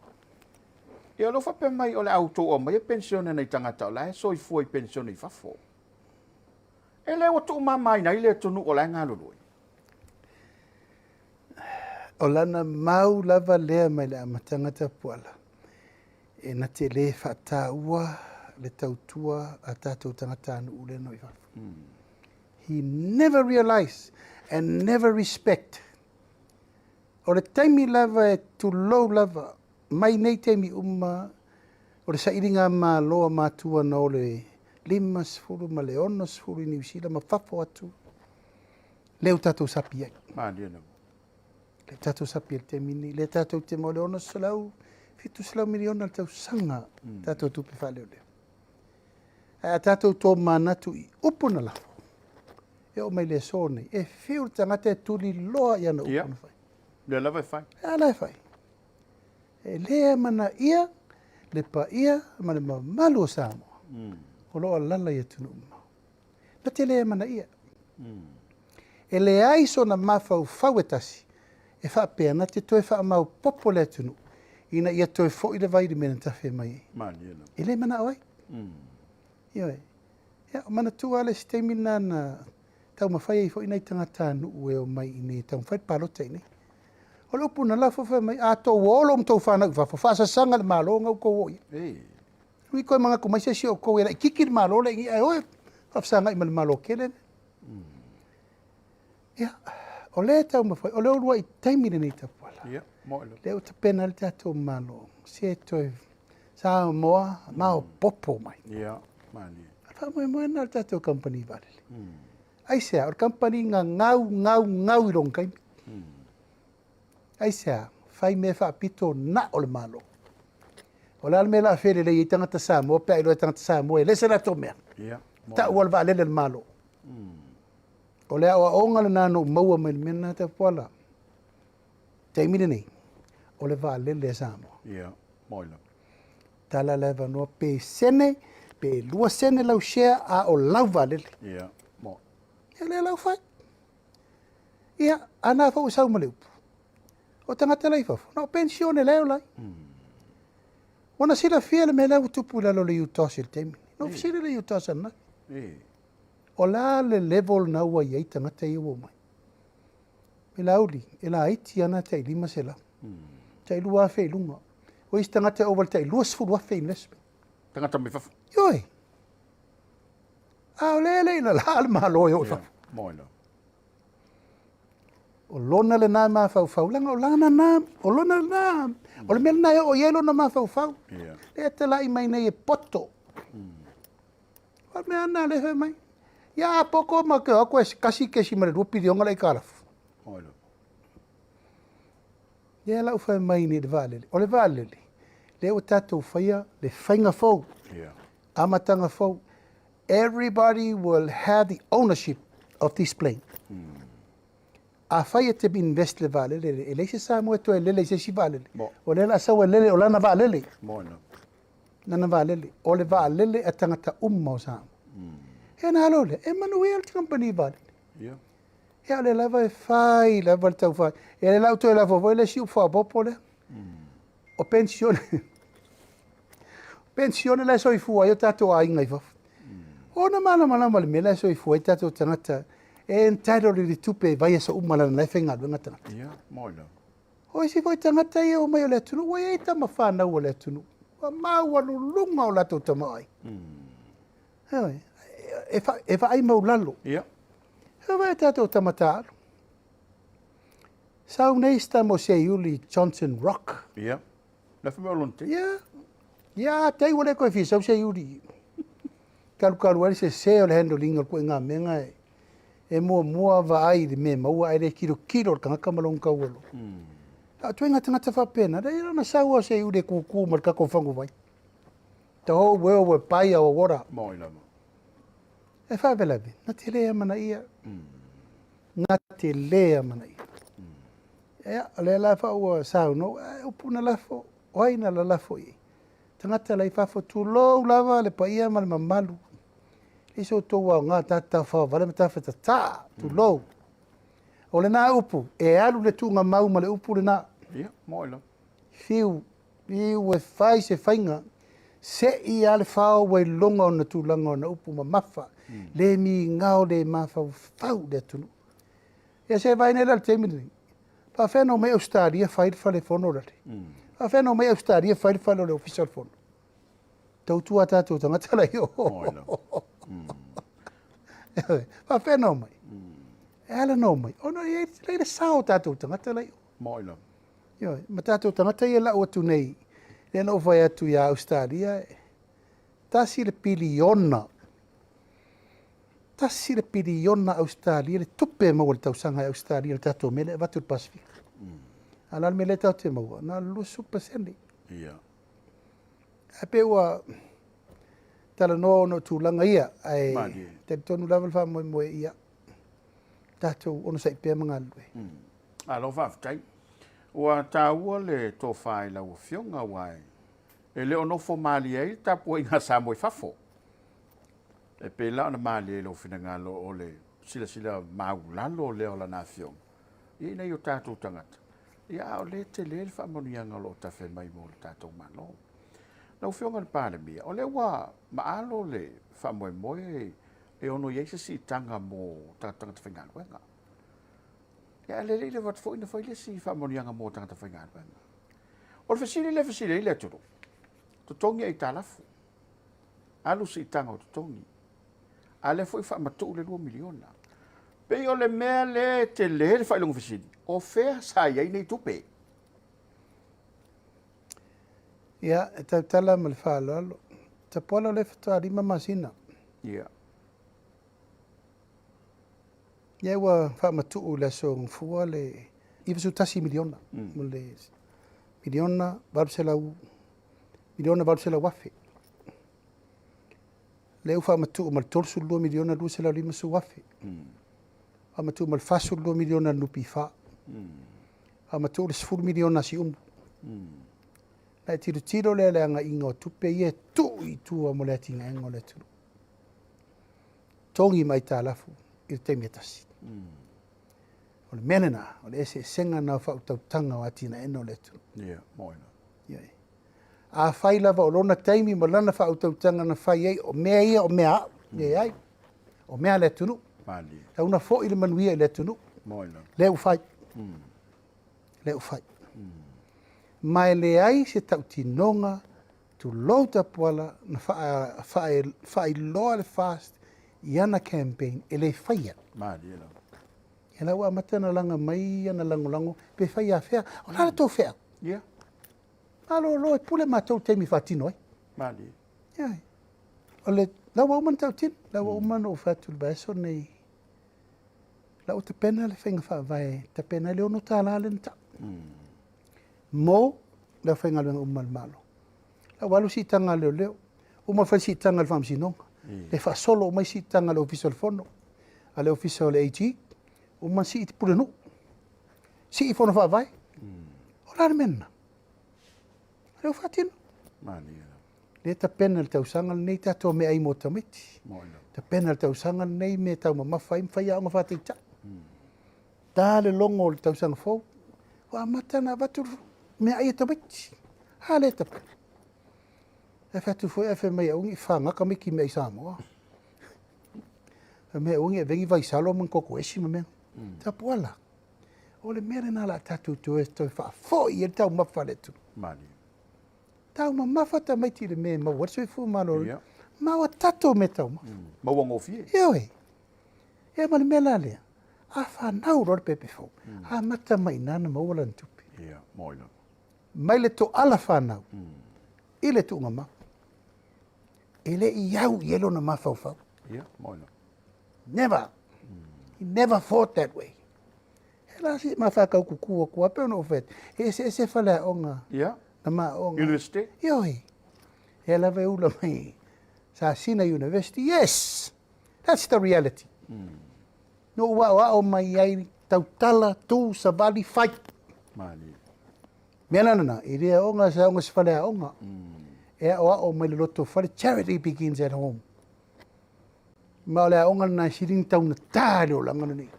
Ia o lea ua faapea mai o le a outou aumaia penisione a nai tagata o la e soifua i penisione i fafo. E le ua tuumamaina ai le atunuu o la e galulue? O lana mau lava lea mai le amataga Tapuala, e na te le faataua le tautua a tatou tagatanuu lea nai fafo. He never realize and never respect. O le taimi lava e tulou lava Mai nei taimi uma, o le sailiga Malo a matua na o le 50 ma le 60 i Niu Sila ma fafo atu, lea ua tatou sapi ai. Malie lava. Lea ua tatou sapi ai le taimi nei. Lea tatou te maua le 600, 700 miliona le tausaga tatou tupe faaleoleo. Ae a tatou tomanatu i upu na lafo, e oo mai le aso nei, e fiu le tagata e tuliloa i ana upu na fai. Lea lava e fai. Lea lava e fai. E le amanaia le paia ma le mamalu o Samoa o lo o alala i atunuu mamao. Na te le amanaia. E leai sona mafaufau e tasi e faapea na te toe faamaopopo le atunuu ina ia toe foi le vai i le mea na tafe mai ai. E le manao ai. Ioe. Ia, manatua le isi taimi lena na taumafai ai foi nai tagatanuu e omai i inei e taumafai le palota i inei. O le upu na lafo fai mai, a tou o lo ma tou fanau i fafo, faasasaga le Malo na outou o i ai. Ui koe manatu mai se isi o outou e laititi le Malo le i ae o e faafesagai ma le Malo tele lea. Ia, o lea e taumafai, o le uluai taimi lenei Tapuala. Ia, moe lava. Lea ua tapena ai le tatou Malo, se toe Samoa maopoopo mai. Ia, malie. O le faamoemoe lena o le tatou kamupani vaalele. Aisea, o le kamupani na gau, gau, gau i lona taimi. Aisea, fai mea faapito na o le Malo. O le a le mea o le a felelei ai tagata Samoa pe a iloa e tagata Samoa e leai se latou mea. Ia, Tau lava le vaalele a le Malo. O le aoaoga lena na ou maua mai le mea lena Tapuala. Taimi lenei, o le vaalele a Samoa. Ia, moi lava. Tala le avanoa pe sene, pe 2 sene lau share, a o lau vaalele. Ia, moi. Ia lea lau fai. Ia, a na foi ua sau ma le upu. O tagata la i fafo, na o penisione la e ola ai. Ua na silafia le mea lea ua tupu i lalo o le UTOS i le taimi. Na ou fesili i le UTOS ananafi. O le a le level na ua i ai tagata ia ua omai? Mai Laauli, e laiti lava na tai 500. Tai 2,000 i luga. O isi tagata e ova i le tai 20,000 investment. Tagata mai fafo. Ioe. A o lea e le i lalā le Malo e oo i fafo. Moi lava. O lona lena mafaufau, leaga o lana na, o lona lena, o le mea lena e oo i ai lona mafaufau. Yeah. Lea e talai mai nei e poto. O le mea lena lea fai mai. Ia a poko ma ke o atu e 1.2 piliona le aitalafu. Moi lava. Lea la ua fai mai nei i le vaalele. O le vaalele, lea ua tatou faia le faiga fou. Yeah. Amataga fou. Everybody will have the ownership of this plane. Afai e te invest i le vaalele lea, e leai se Samoa e toe lele i se isi vaalele. O lea o le a sau e lele, o lana vaalele. Lana vaalele. O le vaalele a tagata uma o Samoa. Ia ona alo lea, e manuia le kamupani vaalele. Ia o lea lava e fai lava le taufai. Ia lea la ua toe lafo foi le isi upu faaopoopo lea. O penisione. Penisione la e soifua ai o tatou aiga i fafo. Ona malamalama le mea la e soifua ai tatou tagata e entitled i le tupe e vaiaso uma lana la e faigaluega tagata. Ia, moi lava. O isi foi tagata ia e omai o le atunuu, ua i ai tama fanau a le atunuu. Ua maualuluga o latou tamaoaiga. Ioe, e, e vaai maulalo. Ia. E vaai tatou tama taaalo. Sau nei si tama o Seiuli Johnson Rock. Ia. La fai mai o lona tei. Ia. Ia, a tei ua le toe fia sau Seiuli. Kalukalu ai le sese o le handling o le ituaiga mea e, e muamua vaai i le mea e maua ae le tilotilo le tagata ma lona taualo. A o ituaiga tagata faapena, leai lona sau lava o Seiuli e kūkū ma le tatou faguvai. The whole world will buy our water. Moi lava. E faalavelave, na te le amanaia. Na te le amanaia. Ia, o lea la fa ua saunoa, e upu na lafo, o ai na lalafo i ai. Tagata la i fafo, tulou lava le paia ma le mamalu. Leai so outou aoga ta te tafaovale ma tafetatā, tulou. O lena upu, e alu le tuugamau ma le upu lena. Ia, moi lava. Fiu, fiu e fai se faiga, se'i lava le fao ua iloga ona tulaga ona upu mamafa, le migao le mafaufau i le atunuu. Ia se vaai nei la i le taimi lenei, faafefea ona omai Ausetalia fai le fale fono lale? Faafefea ona omai Ausetalia fai le fale o le Ofisa o le Fono? Tautua a tatou tagata la i o. Faafefea ona omai? E ala ona omai, ona e i ai le sao o tatou tagata la i o. Moi lava. Ioe, ma tatou tagata ia e lau atu nei, lea na ou fai atu ia Ausetalia, e tasi le piliona, tasi le piliona Ausetalia le tupe e maua i le tausaga e Ausetalia i le tatou mea lea e avatu i le Pasefika. A o le a le mea lea tatou te maua? Na o le 20%. Ia. Ae pei ua talanoa ona o tulaga ia, ae Malie. talitonu lava le faamoemoe ia tatou onosai pea ma galulue. Malo faafetai. Ua taua le tofa i lau Afioga aua e le o nofo malie ai le tapuaiga a Samoa i fafo. E pei la ona malie i lou finagalo o le silasila maulalo lea o lana Afioga i nai o tatou tagata, ia a o lea e tele le faamanuiaga o lo o tafe mai mo le tatou Malo. Lau Afioga i le Palemia, o lea ua maalo le faamoemoe e ono i ai se siitaga mo tagata faigaluega. Ia, ae le i leva atu foi na fai le isi faamanuiaga mo tagata faigaluega. O le fesili lea e fesili ai le atunuu, totogi aitalafu, alu siitaga o totogi, a lea foi faamatuu le $2 miliona. Pei o le mea lea e tele le faailoga fesili, o fea sa i ai nei tupe? Ia, e tautala ma le faaaloalo. Tapuala o lea faatoa 5 masina. Ia. Ia ua faamatuu i le aso Gafua le 91 miliona, mo le miliona 800, miliona 800 afe. Lea ua faamatuu ma le 32 miliona 250 afe. Faamatuu ma le 42 miliona a le NPF. Faamatuu le 10 miliona a Siumu. Na e tilotilo lea i le agaiga o tupe ia e tuu i tua mo le atinaega o le atunuu. Togi ma aitalafu i le taimi e tasi. O le mea lena, o le eseesega lena o faautautaga o atinaega o le atunuu. Ia, moi lava. Ia. Afai lava o lona taimi ma lana faautautaga na fai ai, o mea ia o mea a au, leai, o mea a le atunuu. Malie. Tau na foi le manuia i le atunuu. Moi lava. Lea ua fai. Lea ua fai. Ma e leai se tautinoga tulou Tapuala na faailoa le FAST i ana campaign e le faia. Malie lava. Ia la ua amata ona laga mai ana lagolago pe fai afea. O le a le tou feau? Ia. Malolo e pule matou i le taimi e faatino ai. Malie. Ia. O le, la ua uma ona tautino, la ua uma ona ou fai atu i le vaiaso lenei, la ua tapena le faiga faavae, tapena ai le $6 lea na tau. Mo le aufaigaluega uma a le Malo. La ua alu siitaga a leoleo, uma fai siitaga a le Faamasinoga, le faasolo uma ai siitaga a le Ofisa o le Fono, a le Ofisa o le AG, uma sii pulenuu, sii fono faavae. O le a le mea lena? O lea ua faatino. Lea tapena le tausaga lenei tatou meaai mo tamaiti. Tapena le tausaga lenei mea taumamafa ai ma fai aoga faataitai. Ta le logo o le tausaga fou, ua amata ona avatu meaai a tamaiti. A lea tapena. Ae fai atu foi ae fai mai aua ne i faga tamaiti i meaai Samoa. Fai mai aua ne i avea ni vaisalo ma ni koko esi ma mea. Tapuala, o le mea lena o le a tatou toe faafoi ai le taumafa a le atunuu. Taumamafa tamaiti i le mea e maua ai le soifua maloloina. Ma ua tatou meataumafa. Maua gofie. Ioe. Ia ma le mea la lea, a fanau loa le pepe fou, amata mai i ina ona maua lana tupe. Ia, moi lava. Mai le toala fanau i le tuugamau. E le i au i ai lona mafaufau. Ia, moi lava. Never. He never thought that way. E la si mafaakau kuku atu a pei ona ou fai atu, e eseese faleaoga na maaoga. University? Ioe. Ia lava e ula mai Sasina University. Yes! That's the reality. Na ou aoao mai ai tautala, tu, savali, fai. Malie. Mea la lena, e le aoga se aoga se faleaoga. E aoao mai le loto fale, charity begins at home. Ma o le aoga lena e sili ona taugata i le olaga lenei.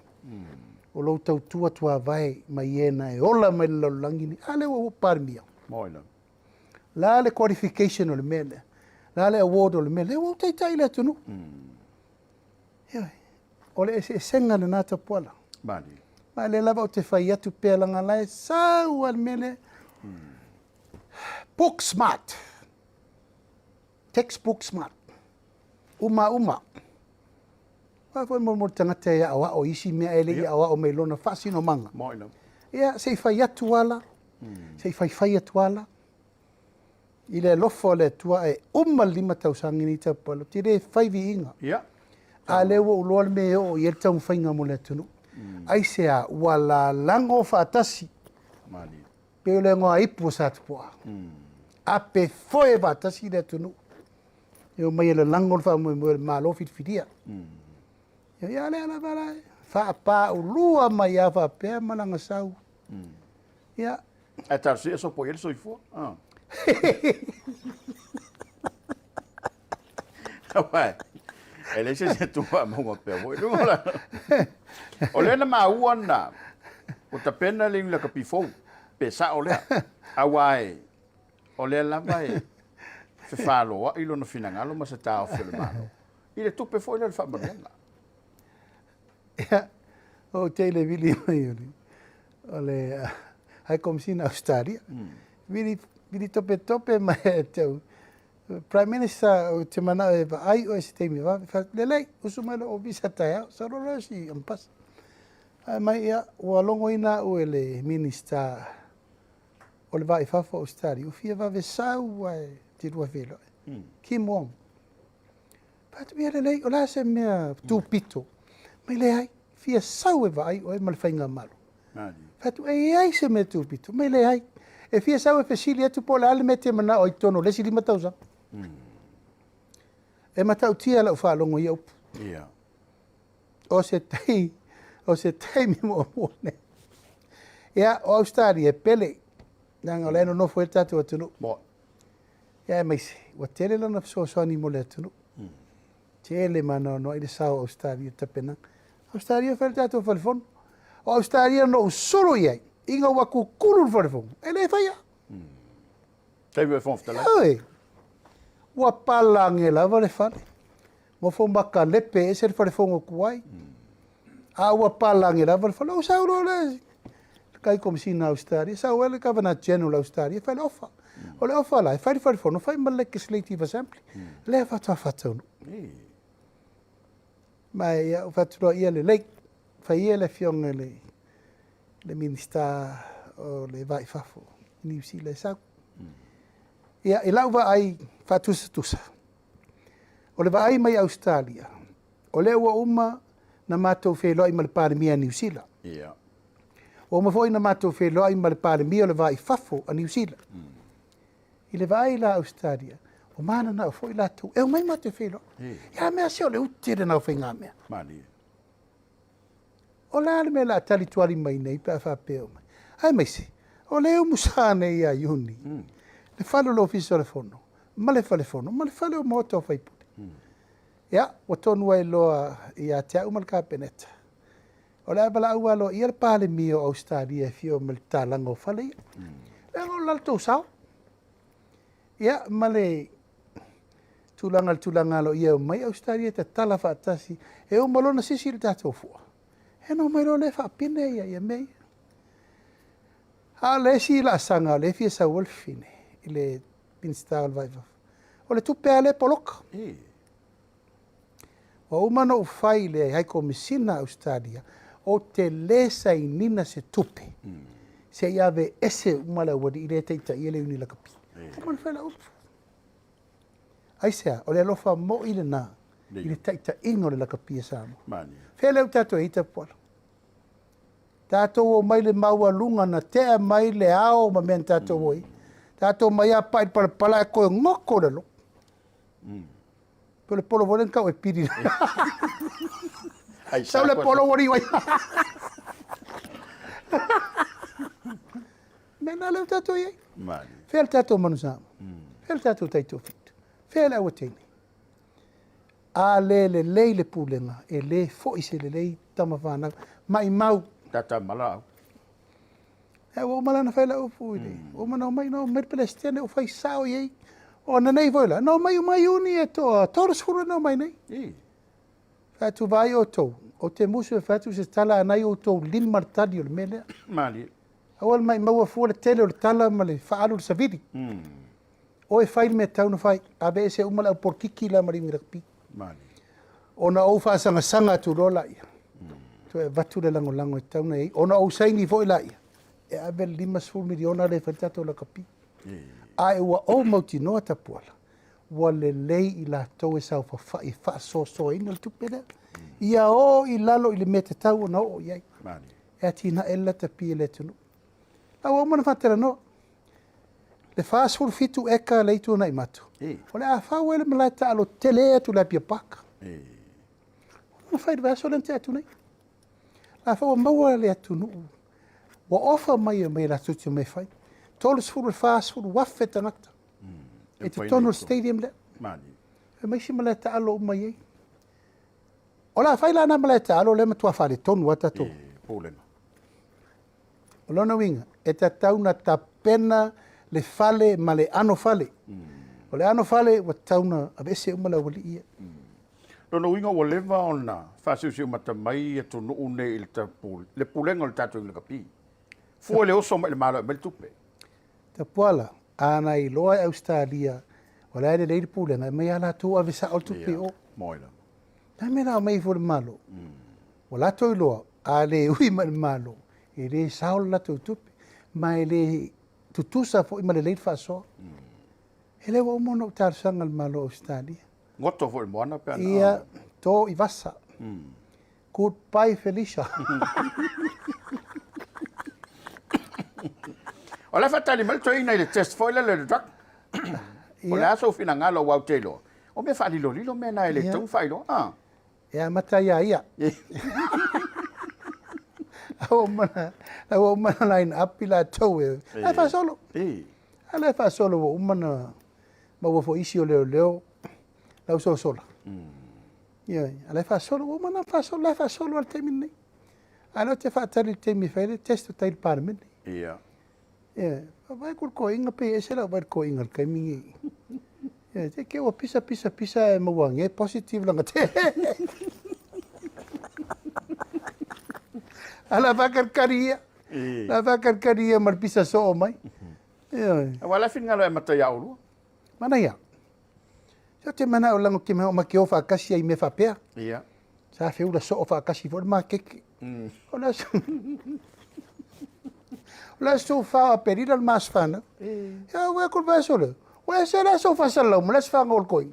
O lou tautua tuavae mai e na e ola mai le lalolagi nei. A lea ua ou Palemia. Moi lava. La le qualification o le mea lea. La le award o le mea lea. Ua ou taitai i le atunuu. Ioe. O le eseesega lena Tapuala. Malie. Ma lea lava ou te fai atu pea leaga la e sau lava le mea lea. Book smart. Textbook smart. Uma uma. Aua foi mo le tagata e aoao i isi mea ae le i aoao mai lona faasinomaga. Ia, se i fai atu ala, se i faifai atu ala, i le alofa o le Atua ae uma le 5 tausaga nei Tapuala, ou te le fai viiga. A o lea ua ou iloa le mea e oo i ai le taumafaiga mo le atunuu. Aisea ua lalago faatasi Pei o le igoa ipu o Satupuaa. Ape foe faatasi le atunuu. E omai e lalago le faamoemoe o le Malo filifilia. Ia lea lava la, faapaulua mai lava faapea ma lana sau. Ia. Ae talosia e sopo i ai le soifua. Aua e leai se isi e tu faamauga pea foi. O lea na maua na, ua tapena le iuli lakapi fou, pe sao lea. Aua e, o lea lava e fefaloai lona finagalo ma se taofi o le Malo i le tupe foi lea o le faamanuiaga. Ia, ou te i le vili mai o le, o le High Commissioner Australia. Vili, vili topetope mai ia te au. Prime Minister, ou te manao e vaai oe i se taimi vave. Fai atu, lelei, usu mai lou ofisa taeao, sau loa si Ambassador. Fai mai, ia, ua logoina au e le Minister o le Va i Fafo o Ausetalia, ua fia vave sau lava e te lua feiloai. Kim Wong. Fai atu, ia lelei, o le a se mea tupito? Mai leai, fia sau e vaai oe ma le faigamalo. Fai atu, e i ai se mea tupito? Mai leai. E fia sau e fesili atu po o le a le mea e te manao ai i totonu o le isi 5 tausaga. E matautia lau faalogo i ia upu. O se tai, o se taimi muamua lenei. Ia, o Ausetalia e pele, leaga o la e nonofo ai le tatou atunuu. Ia aemaise, ua tele lana fesoasoani mo le atunuu. Tele ma anoanoai le sao o Ausetalia i le tapenaga. Ausetalia e fai le tatou falefono. O Ausetalia na ou sulu i ai, ina ua kukulu le falefono, e le faia. Taimi o le Fofoga Fetalai. Ioe, ua palage lava le fale. Nofo ma kalepe ese le falefono tuai. A ua palage lava le fale. Ou sau loa lea. Kai Komesina a Ausetalia, sau ai le Governor General a Ausetalia e fai le ofa. O le ofa la, e fai le fale fono, fai ma le Legislative Assembly. Lea faatoa faataunuu. Ma ia, ua fai atu loa, ia lelei, fai ia le afioga i le, le Minisita o le Va i Fafo i Niu Sila e sau. Ia, i lau vaai faatusatusa, o le vaai mai Ausetalia, o lea ua uma na matou feiloai ma le Palemia a Niu Sila. Ia. Ua uma foi na matou feiloai ma le Palemia o le Va i Fafo a Niu Sila. I le vaai la a Ausetalia, ua mananao foi latou e omai matou feiloai. Ia mea se o le ute lena o faigamea. Malie. O le a le mea o le a tali tuali mai nei pe a faapea e omai? Aemaise, o lea e umusa nei ia Iuni, le fale o le Ofisa o le Fono, ma le Fale Fono, ma le fale o Maota o Faipule. Ia, ua tonu ai loa ia te au ma le Kapeneta, o le a valaau aloaia le Palemia o Ausetalia e fia o mai i le tatalaga o fale ia. Leaga o le latou sao. Ia, ma le tulaga le tulaga aloaia e omai Ausetalia e tatala faatasi, e uma loa ona sisi le tatou fua, ia ona omai loa lea faapine ia, ia mea ia. A o le isi laasaga o lea e fia sau ai le fafine i le Minisita o le Va i Fafo, o le tupe lava lea e poloka. Ua uma ona ou fai i le High Komesina a Ausetalia, ou te le sainina se tupe se i aveese uma le aualii lea e taitaia le Iuni Lakapi. Ua uma ona fai lau upu. Aisea? O le alofa moi lena i le taitaiga o le lakapi a Samoa. Fea lea ua tatou i ai Tapuala? Tatou omai i le maualuga na tea mai le ao ma mea na tatou o ai. Tatou omai a pai i le palapala ae toe goto i lalo. Pe o le polo foi lea na tau e pili. Sau le polo ua liu ai. Mea na lea ua tatou i ai. Fea le tatou manu Samoa? Fea le tatou taitoafitu? Fea le auateine? A le lelei le pulega, e le foi se lelei tama fanau. Maimau. Tata mala au. Ua uma la ona fai lau upu i le, ua uma ona omai, na omai le Peresetene ua fai sao i ai. O ananei foi la, na omai uma Iuni e toa 30 na omai nei. Fai atu, vaai outou, ou te musu e fai atu se tala a nai outou lima le tali o le mea lea. Malie. Aua le maimau fua le tele o le tala ma le faaalu le savili. O e fai le mea tatau ona fai, aveese uma le au polokiki la ma le iuni lakapi. Malie. Ona ou faasagasag atu loa laia, toe avatu le lagolago e tatau ona i ai, ona ou saini foi laia, e ave le $50 miliona lea e fai le tatou lakapi. Ae ua ou mautinoa Tapuala, ua lelei i latou e saofafai e faasoasoaina le tupe lea, ia o i lalo i le mea e tatau ona oo i ai, e atinae le lakapi a le atunuu. A ua uma ona faatalanoa, le 47 eka lea i Tuanaimato, o le a fau ai le malae taalo tele atu i le Apia Park. Ua uma ona fai i le vaiaso lea na tea atu nei. La foi ua maua le atunuu, ua ofa mai e omai latou te omai e fai. 30 i le 40 afe tagata i totonu o le stadium lea. Fai mai isi malae taalo uma i ai. O le a fai la na malae taalo lea matua faaletonu lava tatou. Pulega. O lona uiga, e tatau ona tapena le fale ma le anofale. O le anofale ua tatau ona aveese uma le aualii ia. Lona uiga ua leva ona faasiusiumata mai atunuu nei i le pulega o le tatou lakapi. Fua i le oso mai i le Malo e aumai le tupe. Tapuala, a na iloa e Ausetalia o la e lelei le pulega, e aumai lava latou ave sao le tupe i o. Moe lava. O le a le mea o le a aumai ai fua i le Malo? Ua latou iloa, a le ui mai i le Malo, e le sao le latou tupe, ma e le tutusa foi ma lelei le faasoa. E le ua uma ona ou talosaga i le Malo o Ausetalia. Goto foi i le moana pe ana. Ia, to i vasa. Goodbye Felicia. O le a faatali mai le toeaina i le test foi lele le drug. O le a sou finagalo aua ou te iloa, o mea faalilolilo mea na e le tatau ona faailoa. Ah. E amata ia ia. La ua uma na line up i latou e. Ae faasolo. A la e faasolo ua uma na maua foi isi o leoleo lau sosola. Ioe, a la e faasolo, ua uma ona faasolo, la e faasolo lava i le taimi lenei. A o lea ou te faatali i le taimi e fai ai le test o tai i le Palemene. Ia. Ioe, vaai ku le toeaina pei e ese lau vaai i le toeaina i le taimi lenei. Ioe, te i ua pisa pisa pisa ae maua ane e positive lana te. A la faatalikali ia. La faakalikali ia ma le pisa soo mai. Ioe. Aua o le a finagalo e amata ia oulua? Manaia. Se ou te manao leaga ou te manao ma te o faatasi ai i mea faapea. Ia. Sa feula soo faatasi foi le makeke. O le aso O le aso 4 o Aperila le ma aso fanau. Ia ua aku le vaiaso lea. Ua ese le aso faasalalau ma le aso fanau o le toeaina.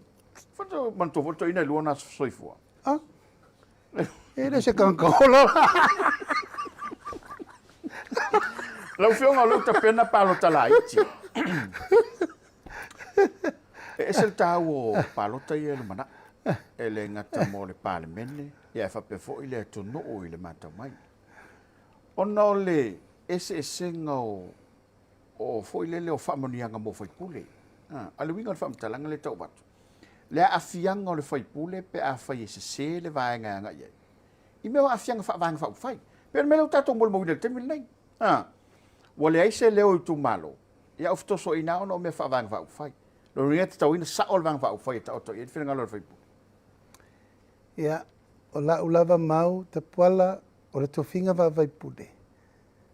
Faatoa manatua foi le toeaina e lua ona aso soifua. Ah. E le se tagata ola. Lau Afioga o lea ua tapena palota laiti. E ese le taua o palota ia e lumanai. E le gata mo le Palemene, ia ae faapea foi le atunuu i le matau mai. Ona o le eseesega o, o foi lele o faamanuiaga mo faipule. A, a le uiga o le faamatalaga lea e tau avatu, le aafiaga o le faipule pe afai e sese le vaega e agai i ai, i mea o aafiaga faavaega faaupufai. Pei o le mea lea ua tatou molimauina i le taimi lenei. A, ua leai se leo o itumalo, ia au fetosoaina lava ona o mea faavaega faaupufai. Lona uiga e tatauina sao le vaega faaupufai e taoto i ai le finagalo o le faipule. Ia, o lau lava mau, Tapuala, o le tofiga faa-faipule,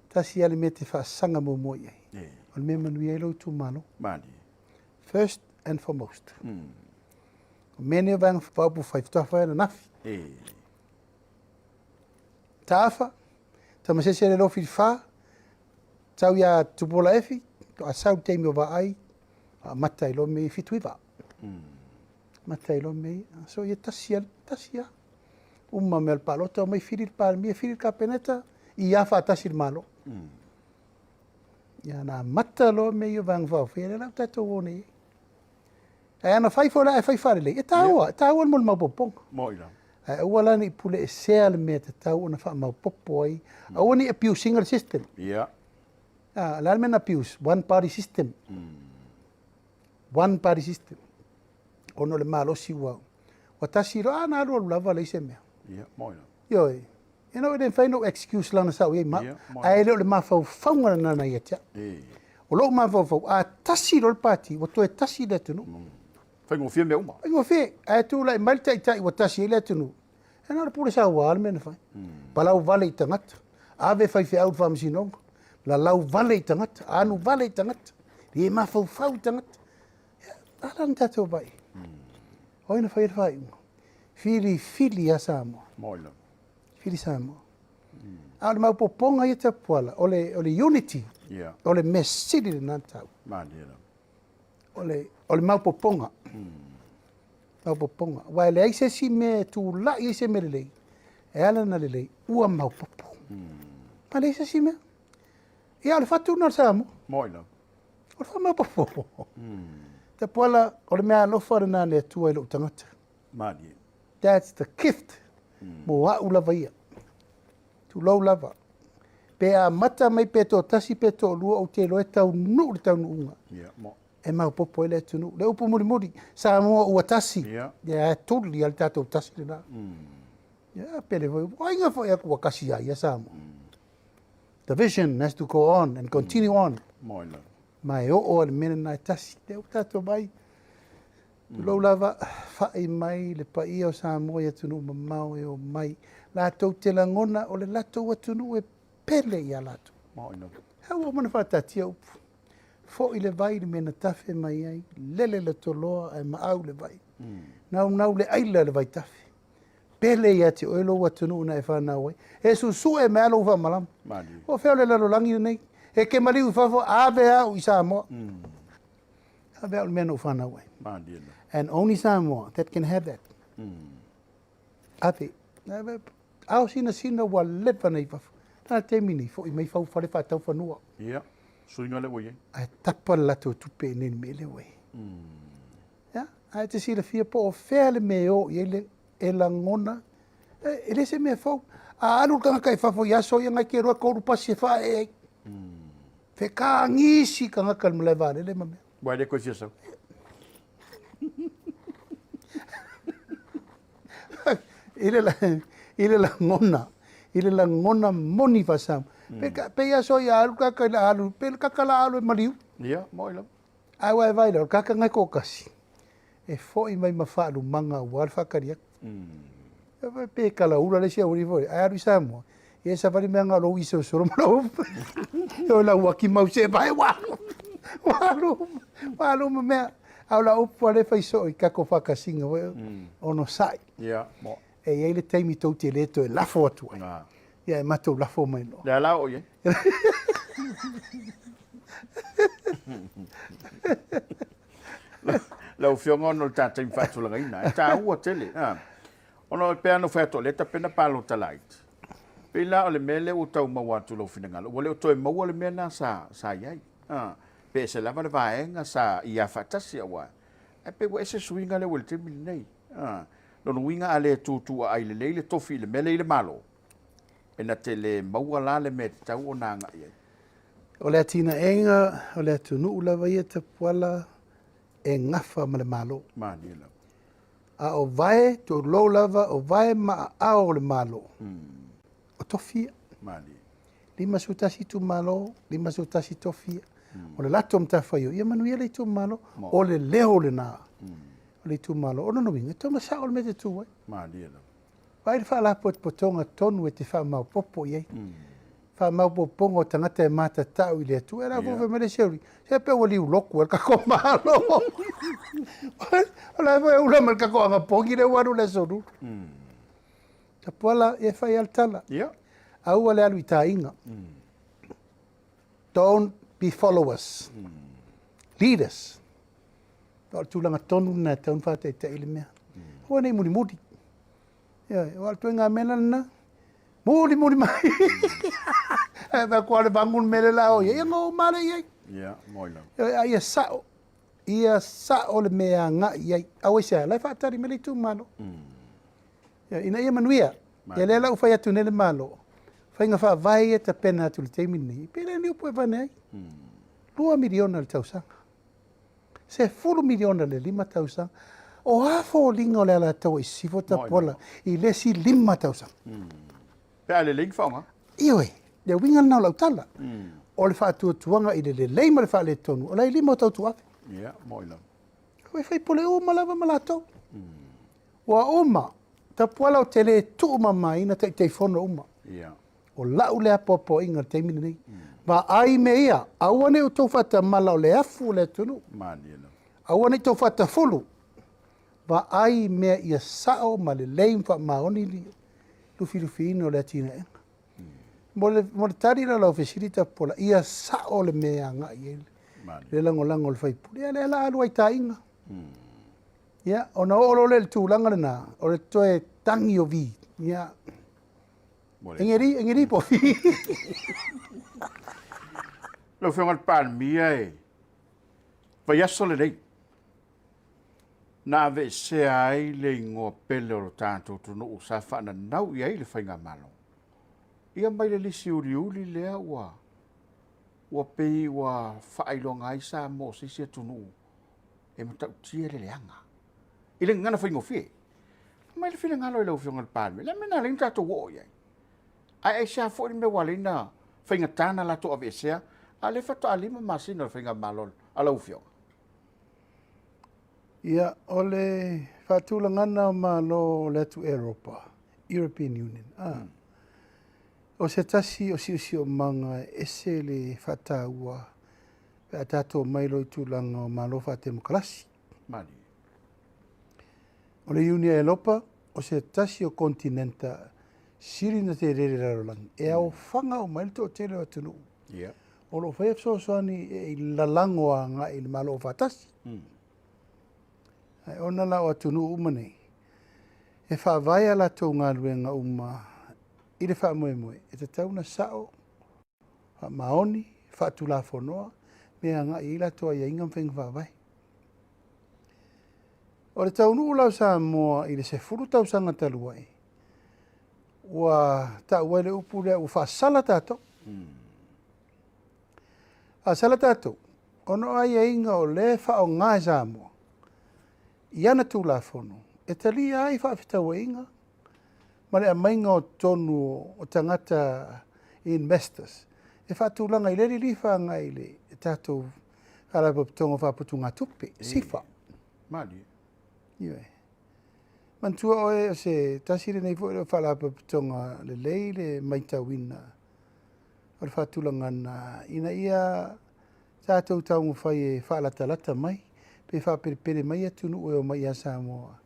tasi lava le mea e te faasaga muamua i ai, o le mea e manuia ai lou itumalo. Malie. First and foremost. O mea nei o vaega faaupufai faatoa fai ananafi. Taafa, Tamasese le lofi i le fa, tau ia Tupuola Efi, toa sau le taimi o Vaai, amata ai loa mea i 79. Amata ai loa mea ia. So ia tasi lava, tasi lava. Uma mea o le palota, omai fili le Palemia, fili le Kapeneta, ia faatasi le Malo. Ia na amata loa mea ia o Vaega Faaupufai, lea la ua tatou o nei. Ae ana fai foi la, ae fai faalelei, e taua, e taua le molimaupopoga. Moi lava. Ae aua la ne i puleesea le mea e tatau ona faamaopopo ai. Aua ne i abuse ina le system. Ia. Ah, o le a le mea na abuse? One party system. One party system. Ona o le malosi ua, ua tasi loa, ah, na alualu lava, leai se mea. Ia, moi lava. Ioe. You know, e le mafai ona ou excuse leaga sa ou i ai ma au. Ia, moi. Ae le o le mafaufauga lena na ia te au. E. O lou mafaufau, a tasi loa le pati, ua toe tasi le atunuu. Faigofie mea uma. Faigofie. Ae tulai mai le taitai ua tasi ai le atunuu, e na o le pule saua le mea na fai. Palau vale i tagata, ave faifeau i le faamasinoga, lalau vale i tagata, anu vale i tagata, le mafaufau i tagata. Ia, a la na tatou vaai. O ai na faia le faaiuga? Filifili ia Samoa. Moi lava. Fili Samoa. A o le maopoopoga ia Tapuala, o le, o le unity, yeah. o le mea sili lena na taua. Malie lava. O le, o le maopoopoga. Maopoopoga. Aua e leai se isi mea e tulai ai se mea lelei, e ala ona lelei, ua maopoopo. Ma leai se isi mea. Ia, o le fatu lena o le Samoa. Moi lava. O le faamaopoopo. Tapuala, o le mea alofa lena a le Atua i lou tagata. Malie. That's the gift mo au lava ia. Tulou lava. Pe amata mai pe toatasi pe toalua ou te iloa e taunuu le taunuuga. Yeah, mo. E maopoopo ai le atunuu. Le upu mulimuli, Samoa ua tasi. Yeah. Ia, e tuli lava le tatou tasi lena. Ia, pele foi. Ua aiga foi aku ua kasi ia ia Samoa. The vision has to go on and continue on. Moi lava. Ma e oo lava le mea lena e tasi. Lea ua tatou vaai. Tulou lava, fa'i mai le paia o Samoa i atunuu mamao e omai latou te lagona o le latou atunuu e pele ia latou. He ua uma ona faataatia upu. Fo'i le vai i le mea na tafe mai ai, lele le toloa ae maau le vai. Naunau le aila i le vaitafe. Pele ia te oe lou atunuu na e fanau ai. E susue mai lava lou faamalama. Po o fea o le lalolagi lenei. E ke maliu i fafo, ave au i Samoa. Ave au i le mea na ou fanau ai. And only Samoa that can have that. Ave. Ave. Ao sinasina ua leva nei fafo. Nā le taimi nei, foi mai fau fale faatau fanua. Ia, suiga lea ua i ai. Ae tapa le latou tupe i nei le mea lea ua i ai. Ia, ae e te silafia po o fea le mea e o i ai le, e lagona, e, e le se mea fou. A alu le tagata i fafo i aso ia, ngai te iloa e tolu pasi e faaee ai. Fekagisi tagata i le malae vaalele ma mea. Ua e le toe fia sau. I le, i le lagona, i le lagona moni faa-Samoa. Pe, pe i aso ia alu kaka i la alu, pe kaka la alu e maliu. Ia, moi lava. Ae ua e vaai lea, o le kaka ngai toatasi, e foi mai ma faalumaga aua le faatali atu. Pe kalaula le isi aualii foi, ae alu i Samoa, Ia e savali mea nga lou iso solo ma lou o lau aki mau se vai wa. Wa lu wa lu ma mea. A o lau upu a le fai soo i kako whakasinga foi ono sai. Ia, mo. E iai le taimi tou te le toe lafo atu ai. Ia e matou lafo mai loa. Lea la o i ai. Lau Afioga ona o le ta taimi faatulagaina, e taua tele. Ona e pei lava ona ou fai atu, o lea e tapena palota laiti. E pei la o le mea lea ua tau maua atu i lou finagalo, ua le o toe maua le mea lena sa i ai. Pe ese lava le vaega sa i a faatasi aua ae pei ua ese suiga lea ua i le taimi lenei. Lona uiga a le tutuaai lelei le tofi i le mea lea i le Malo, e na te le maua la le mea e tatau ona agai ai. O le atinaega o le atunuu lava ia Tapuala e gafa ma le Malo. Malie lava. A o vae, tulou lava, o vae ma aao o le Malo, o tofi ia. Malie. 51 itumalo, 51 tofi ia. O le latou matafaioi, ia manuia le itumalo. O le leo lena o le itumalo. O lona uiga, e tatau ona sao le mea e te tu ai. Malie lava. Vaai le faalapotopotoga tonu e te faamaopoopo i ai. Faamaopoopoga o tagata e matatau i le Atua. E la foi fai mai le isi se pe ua liu loku e le tatou Malo. O la foi e ula mai le tatou agapogi lea ua alu i le aso Lulu. Tapuala, ia e fai lava le tala. Aua le alu i taiga. Don't be followers. Leaders. O le tulaga tonu lena e tatau ona faataitai le mea. Aua ne i mulimuli. Ioe, aua o le ituaiga mea la lena, mulimuli mai. Ae fai atu lava o le vagu le mea lea o le a o i ai, ia ona o uma lea i ai. Ia, moi lava. Ioe, a ia sao, ia sao le mea e agai i ai. Aua i se a, la e faatali mai le itumalo. Ioe, ina ia manuia. Ia lea la ua fai atu nei le Malo, faiga faavae ia e tapena atu i le taimi lenei, pe le ni upu e avane ai. $2 miliona i le tausaga. 10 miliona i le 5 tausaga. O a foliga o le Alataua i Sisifo Tapuala i le isi 5 tausaga? Pe a lelei ni faaaoga. Ioe, le uiga lena o lau tala. O le faatuatuaga i le lelei ma le faaletonu, o la e i lima o tautuave. Ia, moi lava. E faipule uma lava ma latou. Ua uma, Tapuala ou te le tuumamaina Taitaifono uma. Ia. O lau lea apoapoaiga i le taimi lenei. Vaai mea ia, aua ne i outou faatamala o le afu o le atunuu. Aua ne i outou faatafulu. Vaai mea ia sao ma lelei ma faamaoni le lufilufiina o le atinaega. Mo le, mo le tali la o lau fesili Tapupola, ia sao le mea e agai i ai le lagolago o le faipule. Ia lea la alu ai taiga. Ia, ona oo loa lea i le tulaga lena, o le toe tagi o vi. Ia, Engeri, engeri po fi. Lau Afioga i le Palemia e vaiaso lenei na aveesea ai le igoa pele o lo tatou atunuu sa faananau i ai le faigamalo. Ia mai le lisi uliuli lea ua ua pei ua faailoga ai Samoa o se isi atunuu e matautia le leaga i le gagana faigofie. Aumai le finagalo i lau Afioga i le Palemia, le a le mea na ala ai ona tatou oo i ai? Ae aisea foi le mea ua ala ai ona faigata ona latou aveesea, a o lea faatoa 5 masina o le faigamalo a lau Afioga? Ia, o le faatulagaga o Malo o le atu Eropa, European Union, a, o se tasi o siosiomaga e ese le faataua pe a tatou omai loa i tulaga o Malo faatemokarasi. Malie. O le Iunia Elopa, o se tasi o konetinenta sili ona tele i le lalolagi, e aofaga uma ai le toatele o atunuu o lo o faia fesoasoani e lalago agai i le Malo Aufaatasi. Ae ona la o atunuu uma nei, e faavae a latou galuega uma i le faamoemoe e tatau ona sao, faamaoni, faatulafonoa mea e agai i ai latou aiaiga ma faiga faavae. O le taunuu la o Samoa i le 10 tausaga talu ai, ua tau ai le upu lea ua faasala tatou. Faasala tatou, ona o aiaiga o lea e faaaoga e Samoa i ana Tulafono e talia ai faafetauaiga ma le aumaiga o totonu o tagata investors e faatulaga i lea lilifa agai i le tatou Faalapotopotoga o Faaputugatupe, SIFA. Malie. Ioe. Manatua oe o se tasi lenei foi o faalapotopotoga lelei le maitauina o le faatulagana ina ia tatou taumafai e faalatalata mai pe faapelepele mai atunuu e omai ia Samoa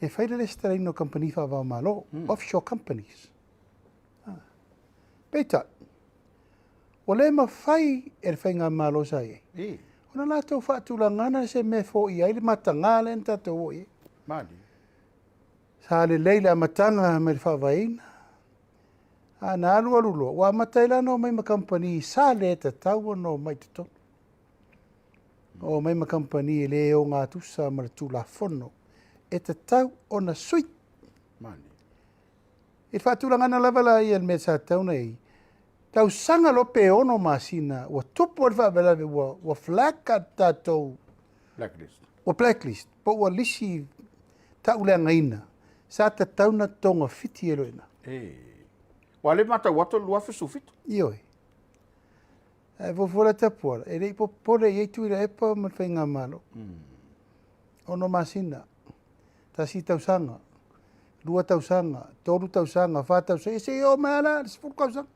e fai le resitalaina o kamupani faava-o-Malo, offshore companies. Peitai, ua le mafai e le faigamalo sa i ai ona latou faatulagana se mea e foia ai le mataga lea na tatou oo i ai. Sa lelei le amataga mai le faavaeina, a na alualu loa, ua amata ai la ona omai ma kamupani sa le tatau ona omai i totonu. Omai ma kamupani e le ogatusa ma le Tulafono e tatau ona sui. I le faatulagaga lava la ia i le mea sa tatau ona i ai, tausaga loa pe 6 masina ua tupu ai le faalavelave ua flag a tatou Blacklist. Ua blacklist po ua lisi tauleagaina sa tatau ona togafiti ai loa i ina. Ua le matau atu le 2017. Ioe. Ae fuafua la Tapuala, e le i popole i ai Tuilaepa ma le Faigamalo. 6 masina, 1 tausaga, 2 tausaga, 3 tausaga, 4 tausaga, ia se i oo mai lava la i le 10 tausaga.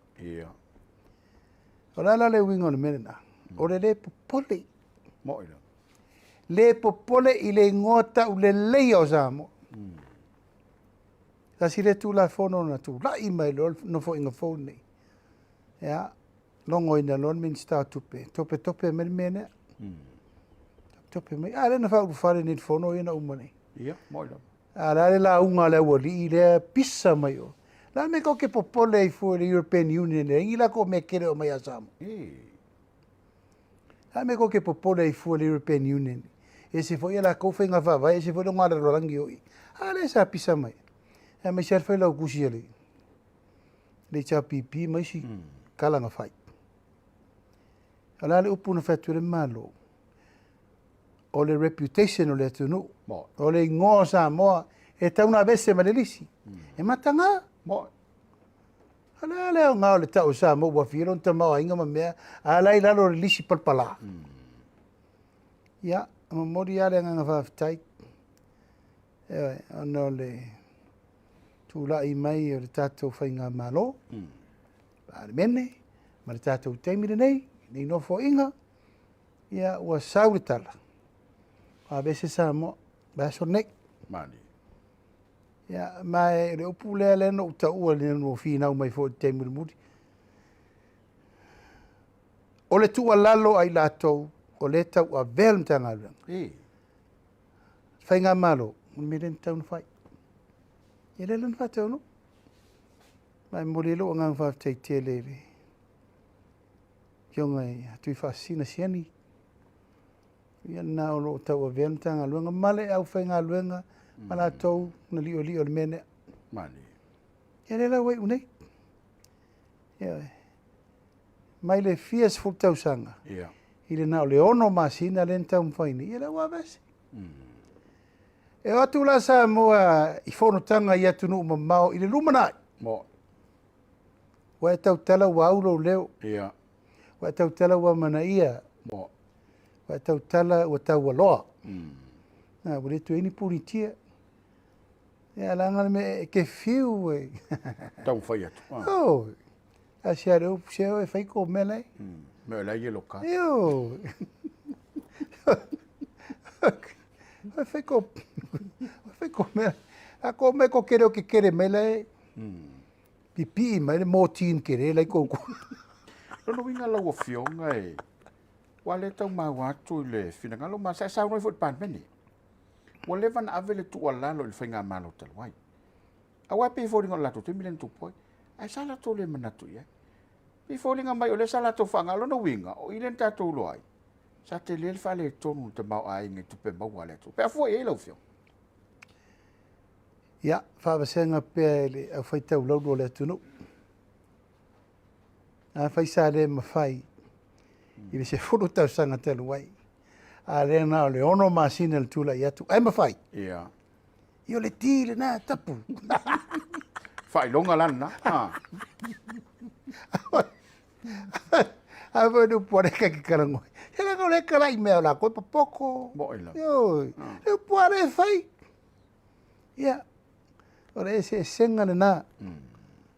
O le a la le uiga o le mea lena? O le le popole. Mo'i lava. Le popole i le igoa tauleleia o Samoa. Tasi lea Tulafono na tulai mai loa le Nofoaiga fou lenei. Ia, logoina loa le Minisita o Tupe, topetope mai le mea lea. Topetope mai. A lea na faaulufale nei i le fono ia na uma nei. Ia, mo'i lava. A o le a le lauga a le aualii lea pisa mai o. O le a le mea tou te popole ai fua i le European Union e leai ni latou mea tele o aumai ia Samoa. O le a le mea tou te popole ai fua i le European Union. E ese foi a latou faiga faavae, ese foi le lalolagi o i. A lea sa pisa mai. Aemaise lava le failautusi a le HRPP ma isi tala na fai. O le a le upu na fai atu ai le Malo? O le reputation o le atunuu, o le igoa o Samoa e tatau ona aveese ma le lisi. E mataga. O le a le aoga o le tau o Samoa ua aafia lona tamaoaiga ma mea, a la e i lalo o le lisi palapala. Ia, e momoli lava le agaga faafetai, ioe, ona o le tulai mai o le tatou Faigamalo, Palemene, ma le tatou taimi lenei, lenei Nofoaiga, ia ua sau le tala, ua aveese Samoa, vaiaso lenei. Ia, ma e o le upu lea lea na ou taua ina ua finau mai foi i le taimi mulimuli. O le tuualalo a i latou o lea e tauavea le Matagaluega. Faigamalo, o le mea lea na tatau ona fai. Ia lea la na faataunuu. Ma e momoli ai lou agaga faafetai tele i le Afioga ia Tuifaasisina Siani, ia lena o lo o tauavea le Matagaluega ma le aufaigaluega ma latou na liolio i le mea lea. Ia lea la ua iu nei. Ioe. Mai le fia sefulu tausaga i le na o le 6 masina lea na taumafai nei, ia lea ua aveese. E o atu la Samoa i fonotaga i atunuu mamao i le lumanai. Ua e tautala ua au lou leo. Ua e tautala ua amanaia. Ua e tautala ua taualoa. Ua le toe i ai ni punitia. Ia leaga le mea e te fiu e taumafai atu. Oh. A se are upu se e fai ko mea lai. Mea lai yellow card. Io. E fai ko e fai ko mea. A ko me ko kere o ke kere mai lai. Pipii mai le mōtin kere lai ko ko. Lona uiga lau Afioga e ua le tau maua atu i le finagalo ma sa saunoa ai foi i le Palemene. Ua leva ona ave le tuualalo i le faigamalo talu ai. Aua e pei e foliga o le latou taimi lea na tupu ai. Ae sa latou le manatu i ai. E pei e foliga mai o lea sa latou faaaoga. O lona uiga, o i lea na tatou iloa ai, sa tele le faaletonu o le tamaoaiga i tupe maua a le atunuu. Pe a fua i ai lau Afioga? Ia, faavasega pea e le aufaitaulaulu o le atunuu. Afai sa le mafai i le 10 tausaga talu ai, a lea na o le 6 masina le tulai atu, ae mafai. Ia. Ia o le ti lena, tapu. Faailoga la lena. A foi le upu a le kaki kalangoi. He langa o le kalai mea o la koe popoko. Mo'i lava. Ioe. Le upu a le fai. Ia, o le eseesega lena.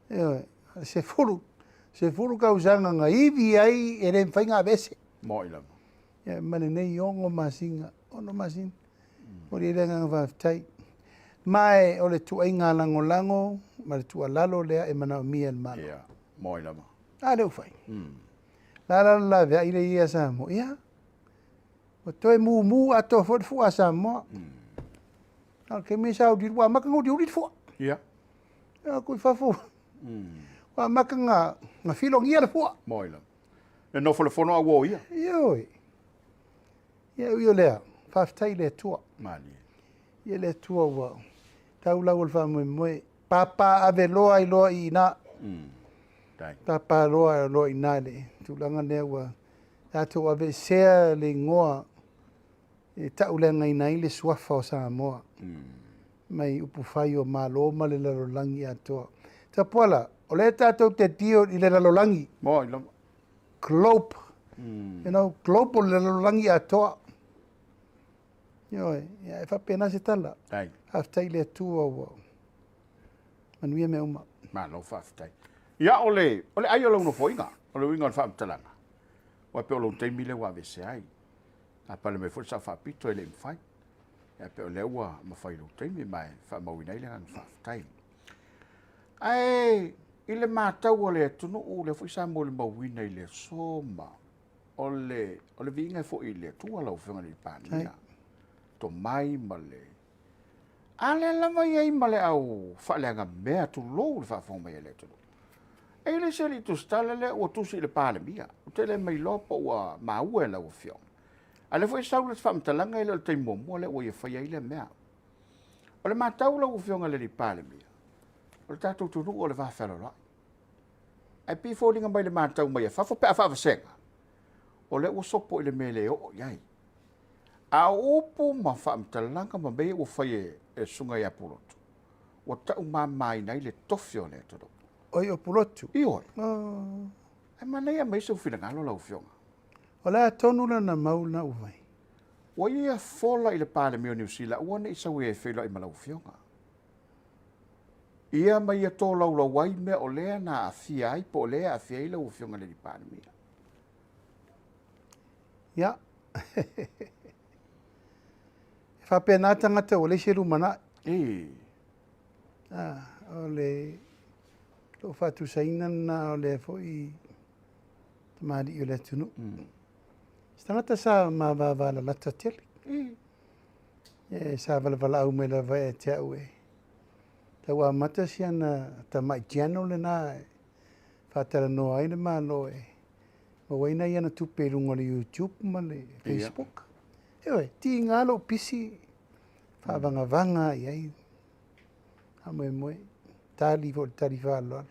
Ioe, 10, 10 tausaga na ivi ai e le mafai ona aveese. Moi lava. Ia, ma lenei 6 masina, 6 masina. Momoli ai le agaga faafetai. Ma e o le tuuaiga lagolago ma le tuualalo lea e manaomia e le Malo. Ia, moi lava. A lea ua fai. La la la laveai le ia Samoa. Ia, ua toe mumu atoa foi le fua a Samoa. A o le taimi sa uliuli, ua amata ona uliuli le fua. Ia. Atu i fafo. Ua amata ona filogia le fua. Moi lava. E nofo le fono a ua o ia. Ioe. Ia ui o lea, faafetai i le Atua. Malie. Ia le Atua ua tau lau o le faamoemoe. Papa ave loa ai loa i ina. Papa loa loa i ina le tulaga lea ua tatou aveesea le igoa e tauleagaina ai le suafa o Samoa mai upufai o Malo ma le lalolagi atoa. Tapuala, o lea tatou te deal i le lalolagi. Moi lava. Globe. You know, global le lalolagi atoa. Ioe, ia e faapena se tala. Faafetai i le Atua ua manuia mea uma. Malo faafetai. Ia o le, o le ai o lau nofoaiga, o le uiga o le faamatalaga, aua e pei o lou taimi lea ua aveese ai. A pale mai foi le Sao Faapito e le i mafai. Ia pei o lea ua mafai i lou taimi ma e faamauina ai le agaga faafetai. Ae i le matau a le atunuu, lea foi sa molimauina i le aso ma o le, o le viiga e foi i le Atua lau Afioga i le Palemia. Tomai ma le... A lea lava i ai ma le au faaleagamea, tulou le faafofoga mai a le atunuu. E i le isi alii tusitala lea ua tusi i le Palemia. Ou te le mailoa po ua maua e lau Afioga. A lea foi e sau le faamatalaga e le o le taimi muamua lea ua ia faia ai lea mea. O le matau lau Afioga i le Palemia, o le tatou atunuu o le va fealoaloai. Ae pei e foliga mai le matau mai a fafo pe a faavasega, o lea ua sopo i le mea e le oo i ai. A o upu ma faamatalaga ma mea ia ua fai e le Susuga ia Pulotu, ua taumamaina ai le tofi o le atunuu. Oi, o Pulotu? Ioe. Oh. Ae manaia mai sou finagalo lau Afioga. O le a tonu lana mau lena ua fai? Ua ia fola i le Palemia o Niu Sila aua ne i sau e feiloai ma lau Afioga. Ia ma ia tolaulau ai mea o lea na aafia ai po o lea e aafia ai lau Afioga i le Palemia. Ia. E faapena tagata ua leai se lumanai. E. Ah, o le lou faatusaina lena o lea foi tamalii o le atunuu. Se tagata sa mavavalalata tele. E sa valavala'au mai lava ia te a'u e tau amata si ana tamai channel lena e faatalanoa ai le Malo e maua ai nai ana tupe i luga o le YouTube ma le Facebook. Ioe, tiga lou pisi faavagavaga i ai faamoemoe, tali foi i le tali faaaloalo.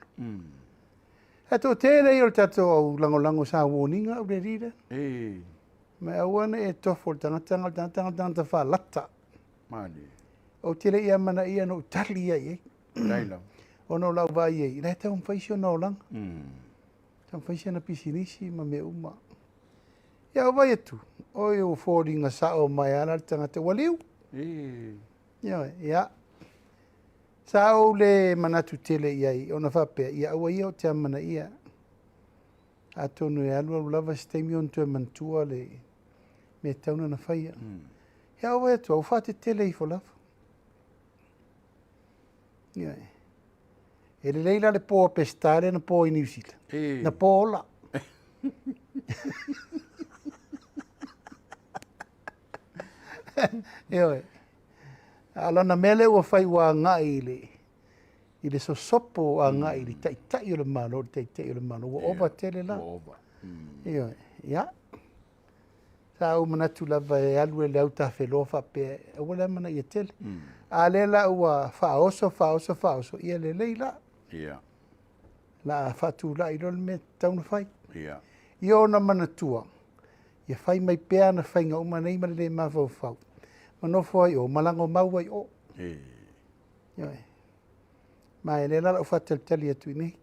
Ae toatele ia o le tatou au lagolago sa warning a'u le alii lea. Ma aua ne i e tofo i le tagata o le tagata o le tagata faalata. Malie. Ou te le i amanaia na ou tali ia i ai. Leai lava. Ona o lau vaai ai, la e taumafai si ona olaga. Taumafai si ana pisinisi ma mea uma. Ia ou vaai atu, oi ua foliga sao mai lava la le tagata, ua liu. Ioe, ia. Sa ou le manatu tele i ai, ona faapea, ia aua ia ou te amanaia. Atonu e alualu lava se taimi ona toe manatua le mea e tatau ona faia. Ia ou vaai atu, ua faatetele ifo lava. Ioe. E lelei la le po a Peseta lea na po i Niu Sila. Na po ola. Ioe. A o lana mea lea ua fai ua agai i le i le sosopo agai i le taitai o le Malo, le taitai o le Malo, ua ova tele la. Ua ova. Ioe. Ia. Sa ou manatu lava e alu e le autafeloa faapea, aua le amanaia tele. A lea la ua faaoso, faaoso, faaoso, ia lelei la. Ia. La a faatulai loa le mea e tatau ona fai. Ia. Ia ona manatua, ia fai mai pea ana faiga uma nei ma le le mafaufau, ma nofo ai o, ma lagomau ai o. Ioe. Ma e lea la lau faatalitali atu i nei.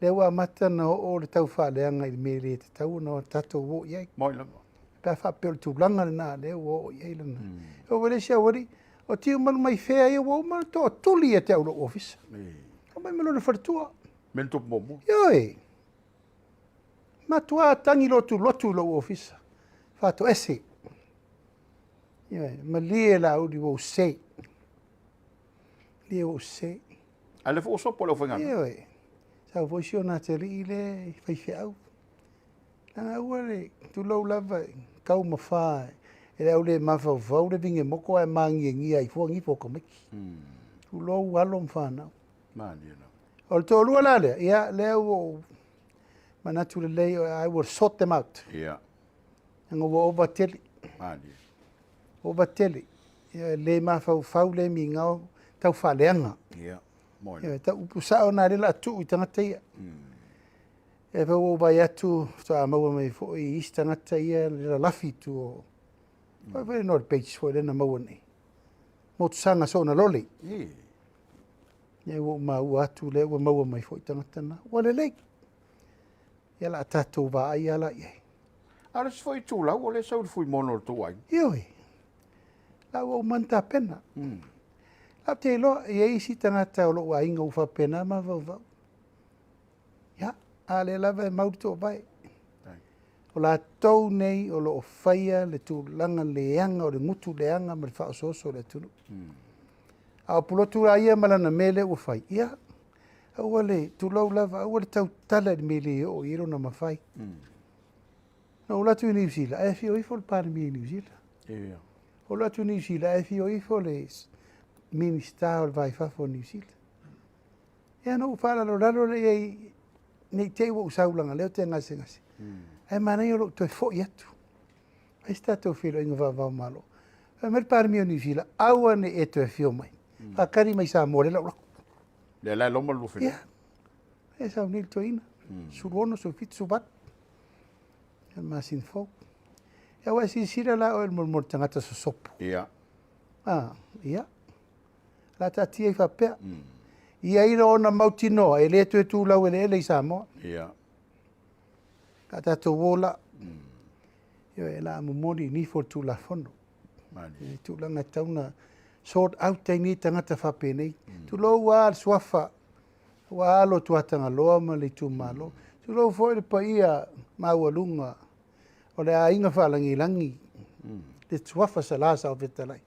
Lea ua amata ona oo le tau faaleaga i le mea e le tatau ona tatou oo i ai. Moi lava. Pe a faapea o le tulaga lena lea ua oo i ai lana. E oo foi le isi aualii, O Tiumalu mai fea ia ua uma ona tootuli ia te au lou ofisa. Aumai ma lona faletua. Mea na tupu muamua. Ioe. Matua tagi lotulotu i lou ofisa. Faatoese. Ioe, malie Laauli ua ou se. Malie ua ou se. A lea foi ua sopo le aufaigaluega. Ioe. Sau foi si ona atalii lea i faifeau. Leaga aua le, tulou lava, taumafa e le au le mafaufau le vigemoko ae magiagia ai fua gifo o tamaiti. Tulou alo ma fanau. Malie lava. O le toalua la lea, ia, lea ua ou manatu lelei, I will sort them out. Ia. Leaga ua ova tele. Malie. Ova tele. Ia, le mafaufau, le migao, tau faaleaga. Ia. Moe. Ia, tau upu sao na lea o le a tuu i tagata ia. E pei ua ou vaai atu, faatoa maua mai foi i isi tagata ia le lalafi i tua o, foi foi le page foi lea na maua nei. Motusaga soona lole. Ia ua ou maua atu lea ua maua mai foi tagata na. Ua lelei. Ia la tatou vaai ala i ai. A o le isi foi itulau o lea e sau i le fuimono o le tou aiga. Ioe. La ua uma ona tapena. La ou te iloa, e i ai isi tagata o lou aiga ua faapena mafaufau. Ia, a lea lava e mau le toovae. O latou nei o lo o faia le tulaga leaga o le gutu leaga ma le faaosooso o le atunuu. A o Pulotu la ia ma lana mea lea ua fai, ia, aua le, tulou lava, aua le tautala i le mea e le oo i ai lona mafai. Na ou alu atu i Niu Sila, ae afio ifo le Palemia i Niu Sila. Ou alu atu i Niu Sila, ae afio ifo le Minisita o le Va i Fafo o Niu Sila. Ia na ou faalalolalo lea i ai, ne i te i ua ou sau leaga o lea ou te gasegase. Ae manaia o lou toe foi atu. Fai se tatou feiloaiga faava-o-Malo. Fai mai le Palemia o Niu Sila, aua ne i e toe afio mai. Faatali mai i Samoa lea o le a ou alu atu. Lea la e loma le lua feiloaiga. Ia. E sau nei le toeaina, 16, 17, 18. Ia le masina fou. Ia aua e silasila la oe i le molimoli tagata sosopo. Ia. Ah, ia. La taatia ai faapea. Ia i lona mautinoa e le toe tu laueleele i Samoa. Ia. La tatou o la. Ioe, la momoli i nifo le Tulafono. Malie. I tulaga e tatau ona sort out ai nei tagata faapenei. Tulou lava le suafa, ua alo Tuatagaloa ma le itumalo. Tulou foi le paia maualuga o le aiga faalagilagi, le suafa Salā Saofetalai.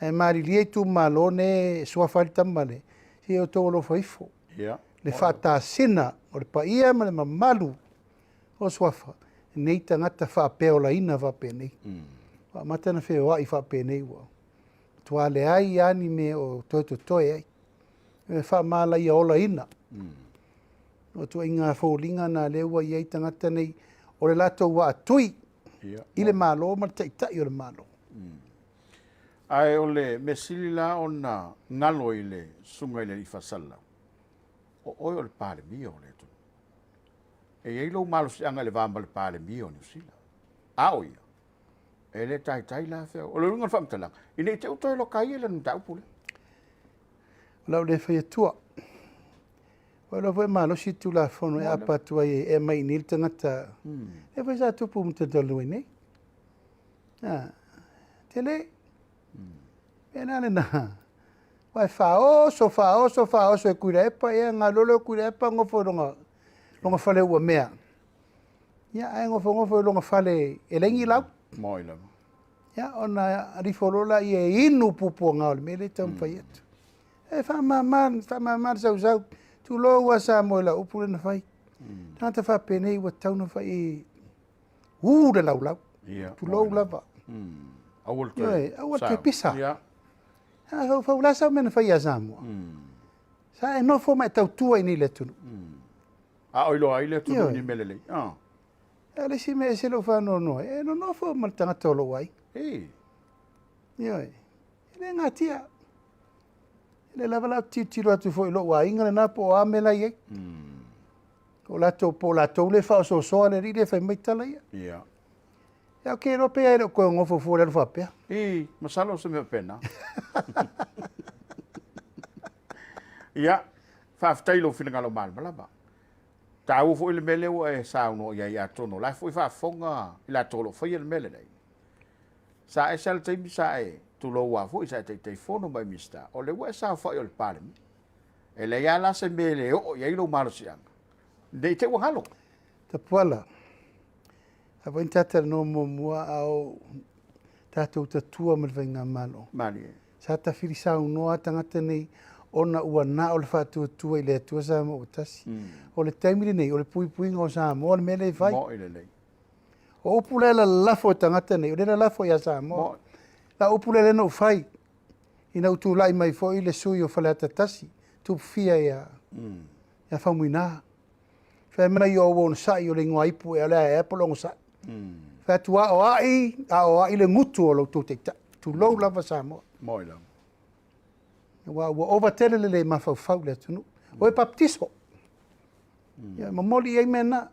Ae malilie itumalo ne e suafa ai le tama le, se i outou alofa ifo. Ia. Le faatasina o le paia ma le mamalu o suafa, nei tagata faapeolaina faapenei. Ua amata ona feoai faapenei ua matua leai lava ni mea o toe totoe ai. E faamalaia olaina. O ituaiga foliga na lea ua i ai tagata nei, o le latou aatui i le Malo ma le Taitai o le Malo. Ae o le mea sili la ona galo i le susuga i le Alii Faasalalau, o oe o le Palemia o le atunuu. E i ai lou malosiaga i le va ma le Palemia o Niu Sila. A o ia, e le taitai la fea. O le uiga o le faamatalaga, ina i te i ua toe loka ai ia i lana mataupu lea. O lau le fai atua. Ua iloa foi e malosi le Tulafono e aapa atu ai e aumai i inei le tagata. Lea foi sa tupu ma talu ai nei. A, tele. Mea la lena. Ua e faaoso, faaoso, faaoso e Tuilaepa, ia galolo e Tuilaepa nofo i lona, lona fale ua mea. Ia, ae nofonofo i lona fale e leai ni lau. Moi lava. Ia, ona alifo loa lea e inu puapuaga o le mea lea e taumafai atu. E faamama, faamama le sausau. Tulou lava Samoa i lau upu lea na fai. Tagata faapenei ua tatau ona fai i ū le laulau. Ia. Tulou lava. Aua le toe. Ioe, aua le toe pisa. Ia. A faufau la sau mea na fai ia Samoa. Sa e nofo ma e tautua i nei le atunuu. A o iloa ai le atunuu Ioe. ni mea lelei. Ah. A le isi mea e ese lou faanoanoa, e nonofo ma le tagata o lou aiga. Ei. Ioe. E le gatia. E le lava la ou te tilotilo atu foi i lou aiga lena po o a mea la e i ai. O latou, po o latou lea e faaosoosoa le alii lea e fai mai tala ia. Ia. Ia, ou te iloa pea e le o toe nofo fua i le alu faapea. I, masalo o se mea faapena. Ia, faafetai i lou finagalo malamalama. Taua foi le mea lea ua e saunoa i ai atonu o la e foi faafofoga i latou o lo o faia le mea lenei. Sa ese lava le taimi sa e Tulou lava foi sa e Taitaifono ma e Minisita, o lea ua e saofai o le Palemia. E leai lava la se mea e le oo i ai lou malosiaga, ne i te i ua galo. Tapuala, a foi ni ta talanoa muamua a o tatou tatua ma le Faigamalo. Malie. Sa tafili saunoa tagata nei ona ua na o le faatuatua i le Atua Samoa ua tasi. O le taimi lenei, o le puipuiga o Samoa le mea lea e fai. Mo'i lelei. O upu la e lalafo e tagata nei, o lea e lalafo ia Samoa. Mo'i. La upu lea na ou fai, ina ua tulai mai foi le sui o Faleata 1, Tupufia ia, ia Faumuina. Fai mai o ua onosai o le igoa ipu ea o le a ea po o le onosai. Fai atu a o ai, a o ai le gutu o lo outou taitai. Tulou lava Samoa. Mo'i lava. Aua ua ova tele le le mafaufau i le atunuu. O e papatiso. Ia, momoli i ai mea na.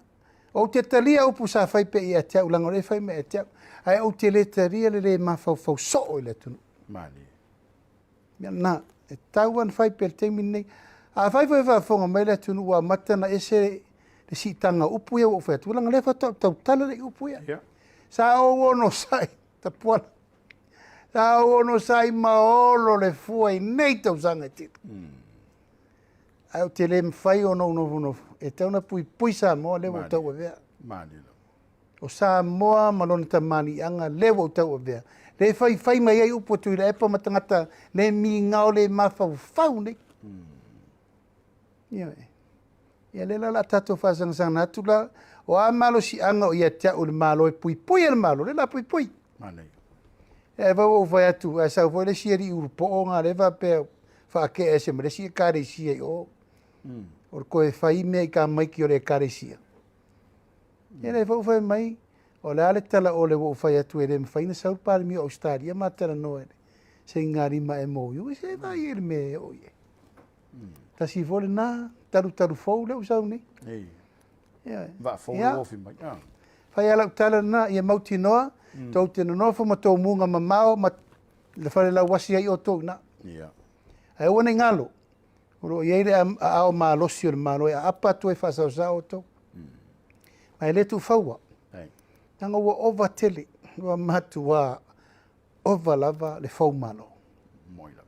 Ou te talia upu sa fai pea ia te au, leaga o lea e fai mai ia te au. Ae ou te le talia le le mafaufau soo i le atunuu. Malie. Mea na, e tatau ona fai pea i le taimi lenei. Afai foi e faafofoga mai le atunuu ua amata ona ese le siitaga o upu ia ua ou fai atu, leaga o lea faatoa ou tautala i upu ia. Yeah. Sa ou onosai, Tapuala, sa ou onosai ma olo le fua i nei tausaga e tele. Ae ou te le mafai ona ou nofonofo, e tatau ona puipui Samoa lea ua ou tauavea. Malie lava. O Samoa ma lona tamaliiaga lea ua ou tauavea. Le faifai mai ai upu a Tuilaepa ma tagata le migao le mafaufau nei. Ioe. Ia lea la o le a tatou faasagasagana atu la, o a malosiaga o ia te au i le Malo e puipui e le Malo, lea o le a puipui. Manaia. Ia e vau ou fai atu, ae sau foi le isi alii ulupoo na lea faapea faakea ese ma le isi ekalesia i o. O le toe fai mea i tamaiti o le ekalesia. Ia lea foi ua fai mai, o le a le tala ole ua ou fai atu e le mafai ona sau le Palemia o Ausetalia ma talanoa i le sainigalima MOU, se vaai i le mea e oo i ai. Tasi foi lena talutalu fou lea ua sau nei. Ei. Ia. Vaa fou Ia. ua ofi mai. Ah. Fai lava lau tala lena, ia mautinoa, tou te nonofo ma tou muga mamao ma le fale lauasi ai outou i ina. Ia. Ae aua ne i galo, o lo o i ai le aao malosi o le Malo e aapa atu ai faasaosao outou. Ma e le tuufaua. Ei. Leaga ua ova tele, ua matua ova lava le fou Malo. Moi lava.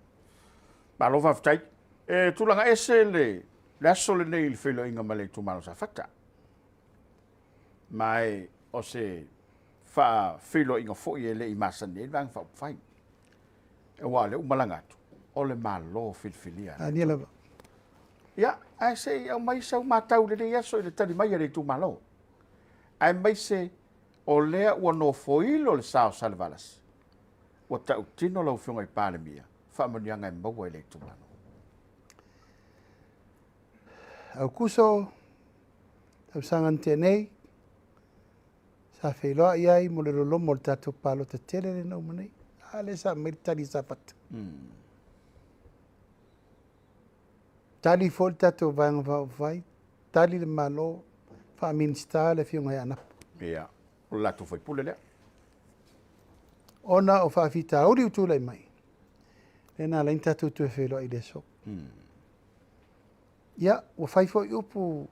Malo faafetai. E tulaga ese le, le aso lenei i le feiloaiga ma le itumalo Safata. Ma e o se faafeiloaiga foi e le i masani ai le Vaega Faaupufai. Aua o lea ua malaga atu, o le Malo filifilia. Ania lava. Ia, ae se i aumai sau matau i lenei aso i le tali mai a le itumalo. Aemaise o lea ua nofoilo le sa o Salevalasi, ua tautino lau Afioga i Palemia, faamanuiaga e maua i le itumalo. Aukuso, tausaga na tea nei, sa feiloai ai mo le lolomo o le tatou palota tele lea na uma nei. A lea sa aumai le tali a Safata. Tali foi le tatou Vaega Faaupufai, tali le Malo, faa-Minisita le Afioga ia Anapo. Ia, o le latou faipule lea. Ona o faafitauli ua tulai mai, lea na ala ai ona tatou toe feiloai i le aso. Ia, ua fai foi upu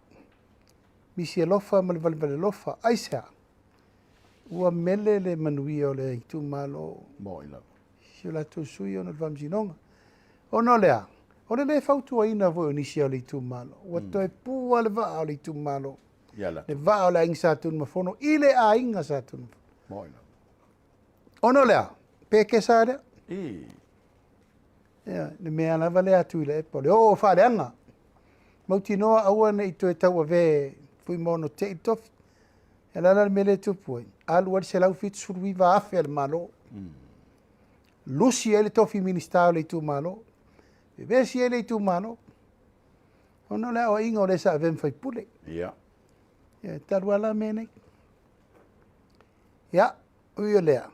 misi alofa ma le valevale alofa. Aisea? Ua mele le manuia o le itumalo. Moi lava. Si o latou sui ona o le faamasinoga. Ona o le a? O le le fautuaina foi o nisi o le itumalo. Ua toe pu lava le vaa o le itumalo. Ia la. Le vaa o le aiga Sa Tunumafono i le aiga Sa Tunumafono. Moi lava. Ona o le a? Pe kesa lea. I. Ia, le mea lava lea a Tuilaepa, o le oo faaleaga. Mautinoa aua ne i toe tauavea e Fuimaono te i le tofi. E le a la le mea lea e tupu ai? Alu ai le 179,000 a le Malo. Lusi ai le tofi Minisita o le itumalo. Vevesi ai le itumalo. Ona o le aoaiga o le sa avea ma faipule. Ia. Ia, e talu lava la mea nei. Ia, ui o lea,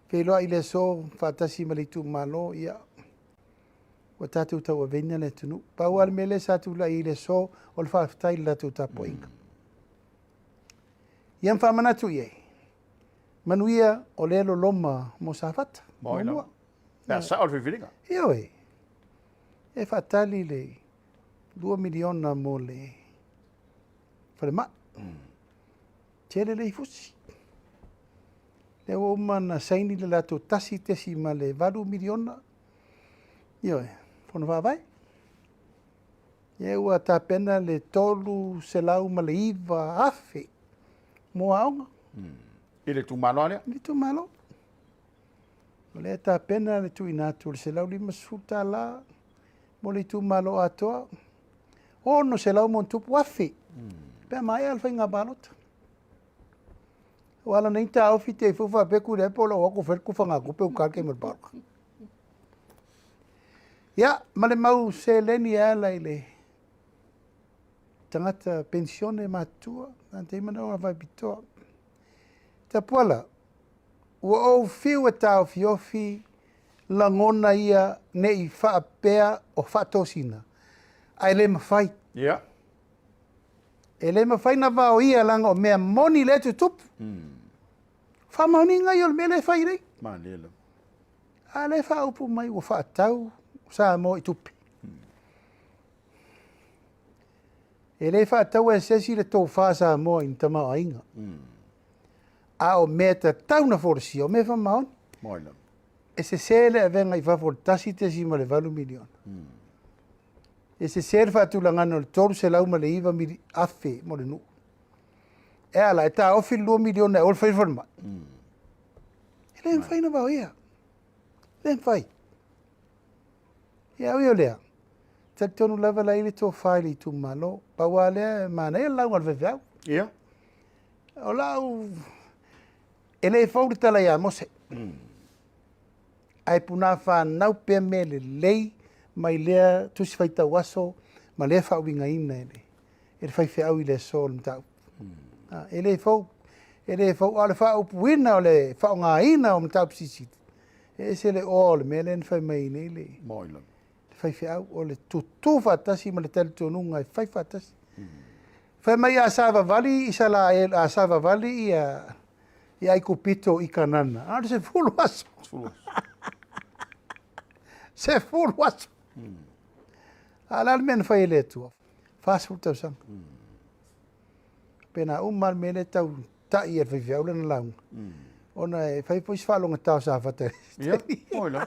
feiloai i le aso faatasi ma le itumalo, ia, ua tatou tauaveina le atunuu. Pau lava le mea lea sa tulai i le aso, o le faafetai i le latou tapuaiga. Ia ma faamanatu i ai, manuia o lea loloma mo Safata. Moi lava. Pe a sao le filifiliga. Ioe, e faatali le 2 miliona mo le falemai. Tele le ifusi. Lea ua uma ona saini le latou $1.8 miliona, ioe, Fono Faavae. Ia ua tapena le $309,000 mo aoga. I le itumalo lava lea? I le itumalo. O lea e tapena le tuuina atu o le $150 mo le itumalo atoa, $600 ma ono tupu afe, pe a maea le faiga palota. Ua ala nei taofi te i foi faapea Tuilaepa o le a ou o atu fai le tufagatupe ua ta le taimi o le palota. Ia, ma le mau seleni e ala i le tagata penisione matutua, na te i manaoga faapitoa. Tapuala, ua ou fiu e taofiofi lagona ia ne i faapea o faatosina, ae le mafai. Ia. E le mafai ona vaoia leaga o mea moni lea e tutupu. Faamaoniga ia o le mea lea e fai nei. Malie lava. A lea e faaupu mai ua faatau Samoa i tupe. E le faataua e se isi le tofa Samoa i ni tamaoaiga. A o mea e tatau ona folasia, o mea faamaoni. Moi lava. E sese le avega i fafo o le $1.8 miliona. E sese le faatulagaga o le $309,000 mo le nuu. E a la, e taofi le $2 miliona e aua le faia le falemai. E le mafai ona vaoia. E le mafai. Ia ui o lea, talitonu lava la e i ai le tofa i le itumalo. Pau lava lea e manaia le lauga a le faifeau. Ia. O lau, e le fou le tala ia Mose. Ae punafanau pea mea lelei mai lea tusi faitau aso ma lea faauigaina e le e le faifeau i le aso o le mataupu. E le fou, e le fou, a o le faaupuina o le faaaogaina o mataupu silisili, e ese le oa o le mea lea na fai mai ai nei le faifeau, o le tutu faatasi ma le talitonuga e fai faatasi. Fai mai a savavali Isaraelu, a savavali ia ia Aikupito i Kanana, a o le 10 aso. 10 aso. A o le a le mea na fai e le Atua? 40 tausaga. Pena uma le mea lea tau tai e le faifeau lana lauga. Ona e fai foi si faalogotao Safata. Ia, oi la.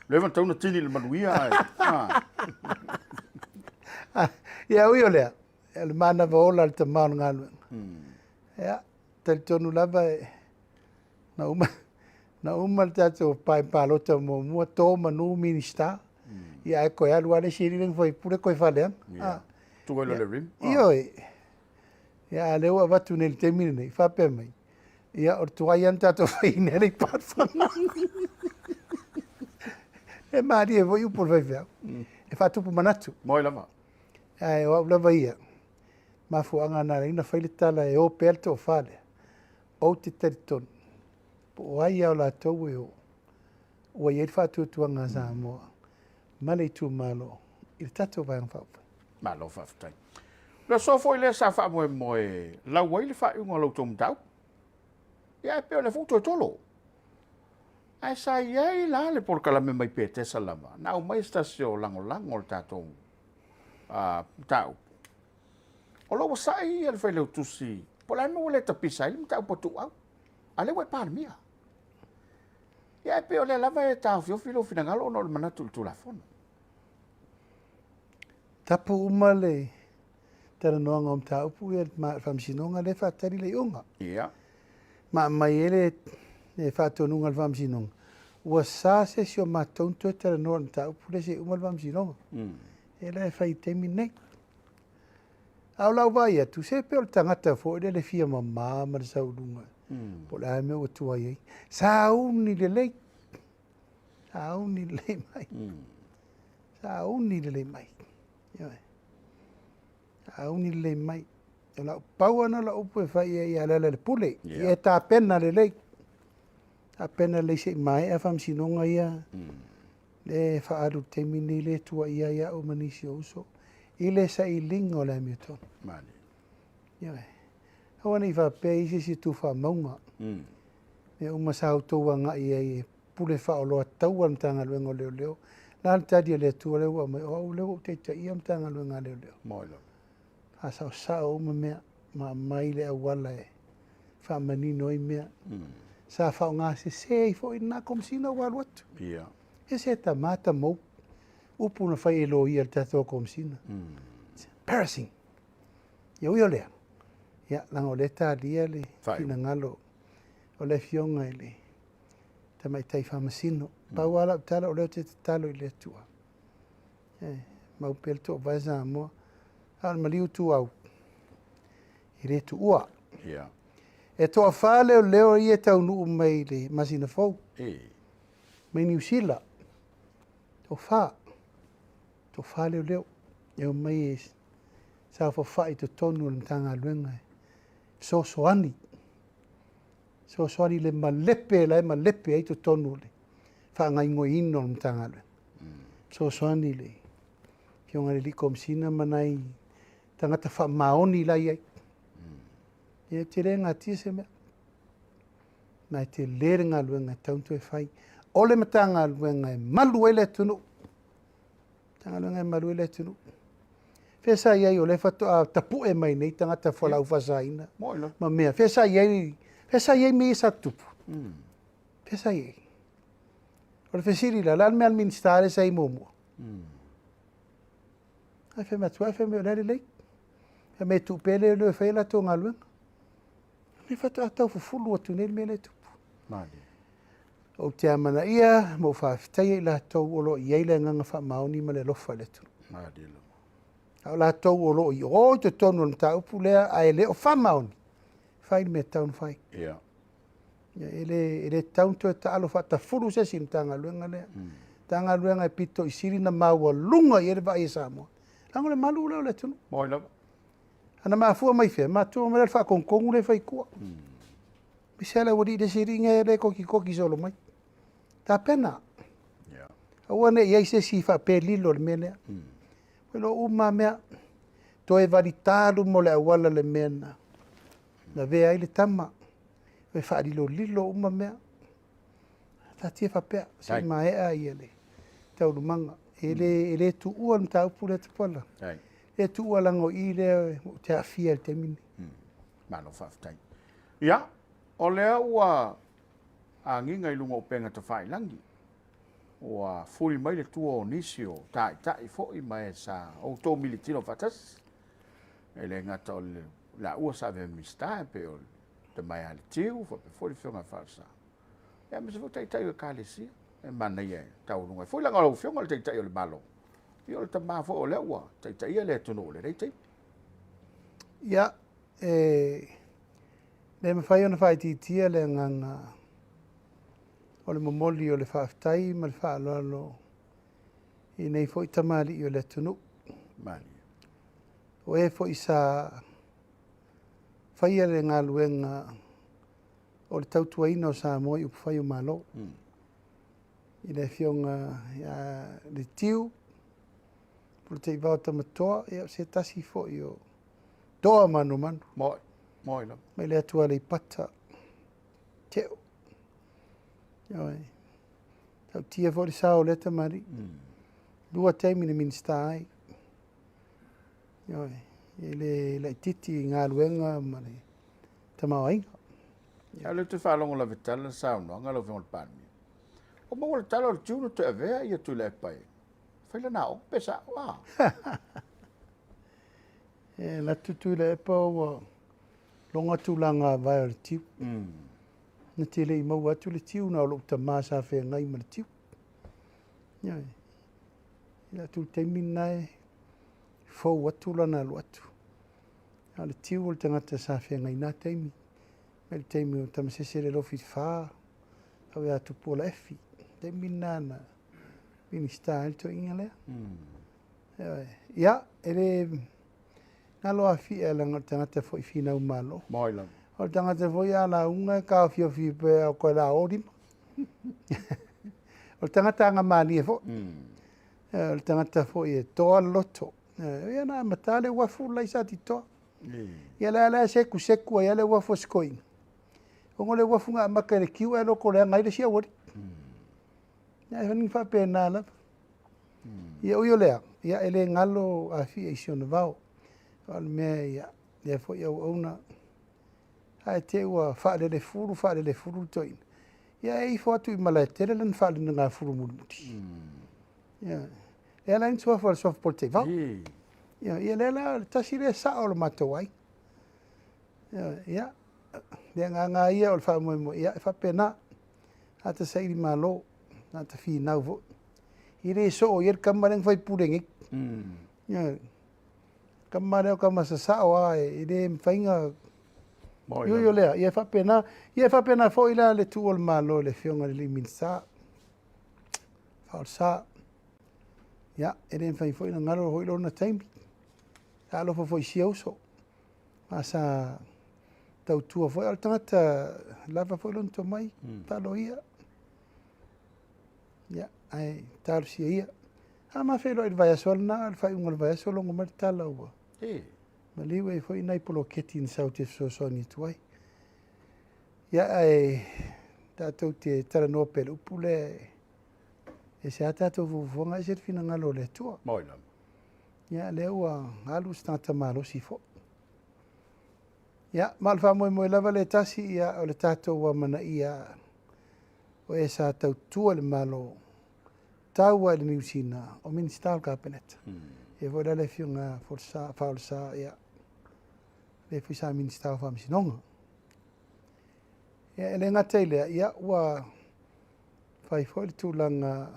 Leva tau na tini le manuia ai. Ia ui o lea, o le manava ola le tama o le galuega. Ia, talitonu lava e na uma na uma le tatou pae palota muamua, to manu Minista, ia ae toe alu lava le isi alii lea na faipule toe faaleaga. Ia. Tuu ai loa le rim. Ioe. Ia a o lea ua avatu nei i le taimi lenei, faapea mai, ia o le tuai lava na tatou faiina ai le Ipafana. E malie foi upu a le faifeau. E faatupu manatu. Moi lava. Ae o au lava ia, mafuaaga na ala ai ona fai le tala e o pea le tofa lea. Ou te talitonu, po o ai lava o latou e o, ua i ai le faatuatuaga a Samoa ma le itumalo i le tatou Vaega Faaupufai. Malo faafetai. O le aso foi lea sa faamoemoe lau ai le faaiuga o la outou mataupu. Ia ae pei o lea foi ua toe tolo. Ae sa i ai la le polokalame mai Petesa lava, na aumai se tasi o lagolago o le tatou mataupu. O lo o ua sa'i ia le Failautusi, po o le a le mea ua le tapisa ai le mataupu a Tuuau, a o lea ua e Palemia. Ia ae pei o lea lava e taofiofi lou finagalo ona o le manatu i le Tulafono. Tapu uma le talanoaga o mataupu ia le Faamasinoga lea e faatali le iuga. Ia. Ma aumai ai le, le faatonuga a le Faamasinoga, ua sa se isi o matou ona toe talanoa i le mataupu lea se i uma le Faamasinoga. E la e fai i le taimi lenei. A o lau vaai atu, se pei o le tagata foi lea le fia mama ma le sau i luga, po o le a le mea ua tuai ai. Sauni lelei, sauni lelei mai, sauni lelei mai, ioe, sauni lelei mai. O lau pau lava lena o lau upu e fai i ai ia Lealailepule, ia e tapena lelei, tapena lelei se i maea faamasinoga ia, lea e faaalu i le taimi lenei lea e tuuaia ai au ma nisi o uso i le sailiga o le amiotonu. Malie. Ioe. Aua ne i faapea i se isi tu faamauga. Mea uma sa outou agai i ai e pule faaoloa taua le Matagaluega o Leoleo. La le tali a le Atua lea ua aumai, o au lea ua ou taitaia le Matagaluega a Leoleo. Moi lava. Faasaosao uma mea ma aumai le auala e faamanino ai mea. Sa faaaoga sese ai foi lena Komesina ua alu atu. Ia. Ese e tama tamou upu na fai e loia i le tatou Komesina. It's embarrassing. Ia ui o lea, ia, leaga o lea e talia le finagalo o le Afioga i le Tamaitai Faamasino. Pau lava lau tala, o lea ou te tatalo i le Atua, e mau pea le toovae Samoa, a o le maliu ituau, e le tuua. Ia. E toafa leoleo ia e taunuu mai i le masina fou. E. Mai Niu Sila. Toafa. Toafa leoleo. E omai e saofafai i totonu o le Matagaluega e fesoasoani. Fesoasoani i le malepe la e malepe ai totonu o le faagaoioiina o le Matagaluega. Fesoasoani i le Afioga i le Alii Komesina ma nai tagata faamaoni la e i ai. Ia e te le natia se mea. Ma e tele le galuega e tatau ona toe fai. O le Matagaluega e malu ai le atunuu. Matagaluega e malu ai le atunuu. Fea sa i ai o lea faatoa tapue mai nei tagata fualaau faasaina ma mea. Fea sa i ai, fea sa i ai mea ia sa tutupu? Fea sa i ai? O le fesili la, o le a le mea a le Minisita lea sa i ai muamua? Ae fai mai atu, ae fai mai o la e lelei. Fai mai e tuu pea leoleo e fai a latou galuega. O lea faatoa tau fufulu atu nei le mea lea e tupu. Ou te amanaia ma ou faafetaia i latou o lo o i ai le agaga faamaoni ma le alofa i le atunuu. A o latou o lo o i o i totonu o le mataupu lea ae le o faamaoni, fai le mea e tatau ona fai. Ia, e le, e le tatau ona toe taalo faatafulu se isi i le Matagaluega lea. Matagaluega e pito i sili ona maualuga i ai le vaai a Samoa. Leaga o le malu lea o le atunuu. Moi lava. Ana mafua mai fea? Matua mai le faatonutonu lea e fai i tua. Aemaise lava le aualii le isi alii lea e kotikoti solo mai. Tapena. Aua ne i i ai se isi faapea lilo i le mea lea. Ua iloa uma lava mea. Toe valita luma o le auala i le mea na lavea ai le tama. Toe faalilolilo uma mea. Taatia faapea, se i maea ia le taualumaga. E le, e le tuua le mataupu lea Tupuola. E le tuua leaga o i lea ou te aafia i le taimi lenei. Malo faafetai. Ia, o lea ua agiga i luga o upega tafailagi, ua fuli mai le tua o nisi o taitai foi ma e sa outou militino faatasi. E le gata o le laua sa avea Minisita e pei o le tama ia Letiu, faapea foi le Afioga ia Faaolesa. Ia aemaise foi taitai o Ekalesia e manaia e taualuga ai foi leaga o lau Afioga o le Taitai o le Malo. Ia o le tama foi o lea ua taitaia le atunuu i lenei taimi. Ia, e le mafai ona faaitiitia le agaga o le momoli o le faafetai ma le faaaloalo i nei foi tamalii o le atunuu. Malie. O e foi sa faia le galuega o le tautuaina o Samoa i upufai o Malo. I le Afioga ia Letiu, Polataivao Tamatoa, ia o se tasi foi o toa manomano. Moi, moi lava. Mai le atu Aleipata, Teo. Ioe. Tautia foi le sao o lea tamalii. Lua taimi na Minisita ai. Ioe, e le laitiiti i galuega ma le tamaoaiga. A o lea ou te faalogo lava i tala saunoaga lau Afioga i le Palemia. Ua maua le tala o le tiu na toe avea ia Tuilaepa e fai lana aoga pe sao a? E alu atu Tuilaepa ua logo tulaga vae o le tiu. Na te le i maua atu le tiu na o lou tama sa feagai ma le tiu. Ioe. I le atu le taimi lena e fou atu lana alu atu. A o le tiu o le tagata sa feagai na taimi. Mai le taimi o Tamasese le Lofi Fa, au ia Tupuola Efi. Taimi lena na Minisita ai le toeaina lea. Ioe. Ia, e le galo afia leaga o le tagata foi finau malo. Moi lava. O le tagata foi a lauga e taofiofi pea o koe la o lima. O le tagata agamalie foi. O le tagata foi e toa le loto. Ia na amata le uafu lai sa titoa. Ia la la seku seku ai le uafu o Sikoiga. Ona o le uafu na amata i le kiu ae loko leaga ai le isi auali. Ia e ni faapena lava. Ia ui o lea, ia e le galo Afia i si ona vao. O le mea ia, lea foi auauna. Ae te i ua faalelefulu faalelefulu le toeaina, ia e ifo atu i Malaetele lana faalenagafulu mulimuli. Ioe. Lea la e i ai le suafa o le suafa Polataivao. Ioe, ia lea la o le tasi lea sao o le matou aiga. Ioe, ia, le agaga lava ia o le faamoemoe, ia e faapena. Ata saili malo, ata finau foi. E le soo i ai le tama lea na faipule nei. Ioe. Tama lea o tama sasao lava e le mafai ona Ui o lea, ia e faapena, ia e faapena foi la le tuu o le Malo i le Afioga i le Minisita Faaolesa. Ia, e le mafai foi ona galo foi lona taimi. Sa alofa foi i si uso, ma sa tautua foi, a o le tagata lava foi lona tomai, faaloia. Ia, ae talosia ia. A ma feiloai i le vaiaso lava lena, a o le faaiuga o le vaiaso logo mai le tala ua maliu e i ai foi nai poloketi na sau ou te fesoasoani atu ai. Ia, ae tatou te talanoa pea i le upu lea, e ese lava tatou fuafuaga, ese le finagalo o le Atua. Moi lava. Ia, lea ua alu se tagata malosi foi. Ia, ma o le faamoemoe lava lea e tasi, ia, o le tatou amanaia o e sa tautua i le Malo, tau lava i le Niu Sina, o Minisita o le Kapeneta. E i ai foi la le Afioga ia Folasa, Faaolesa, ia, lea foi sa Minisita o Faamasinoga. Ia, e le gata i lea, ia, ua fai foi le tulaga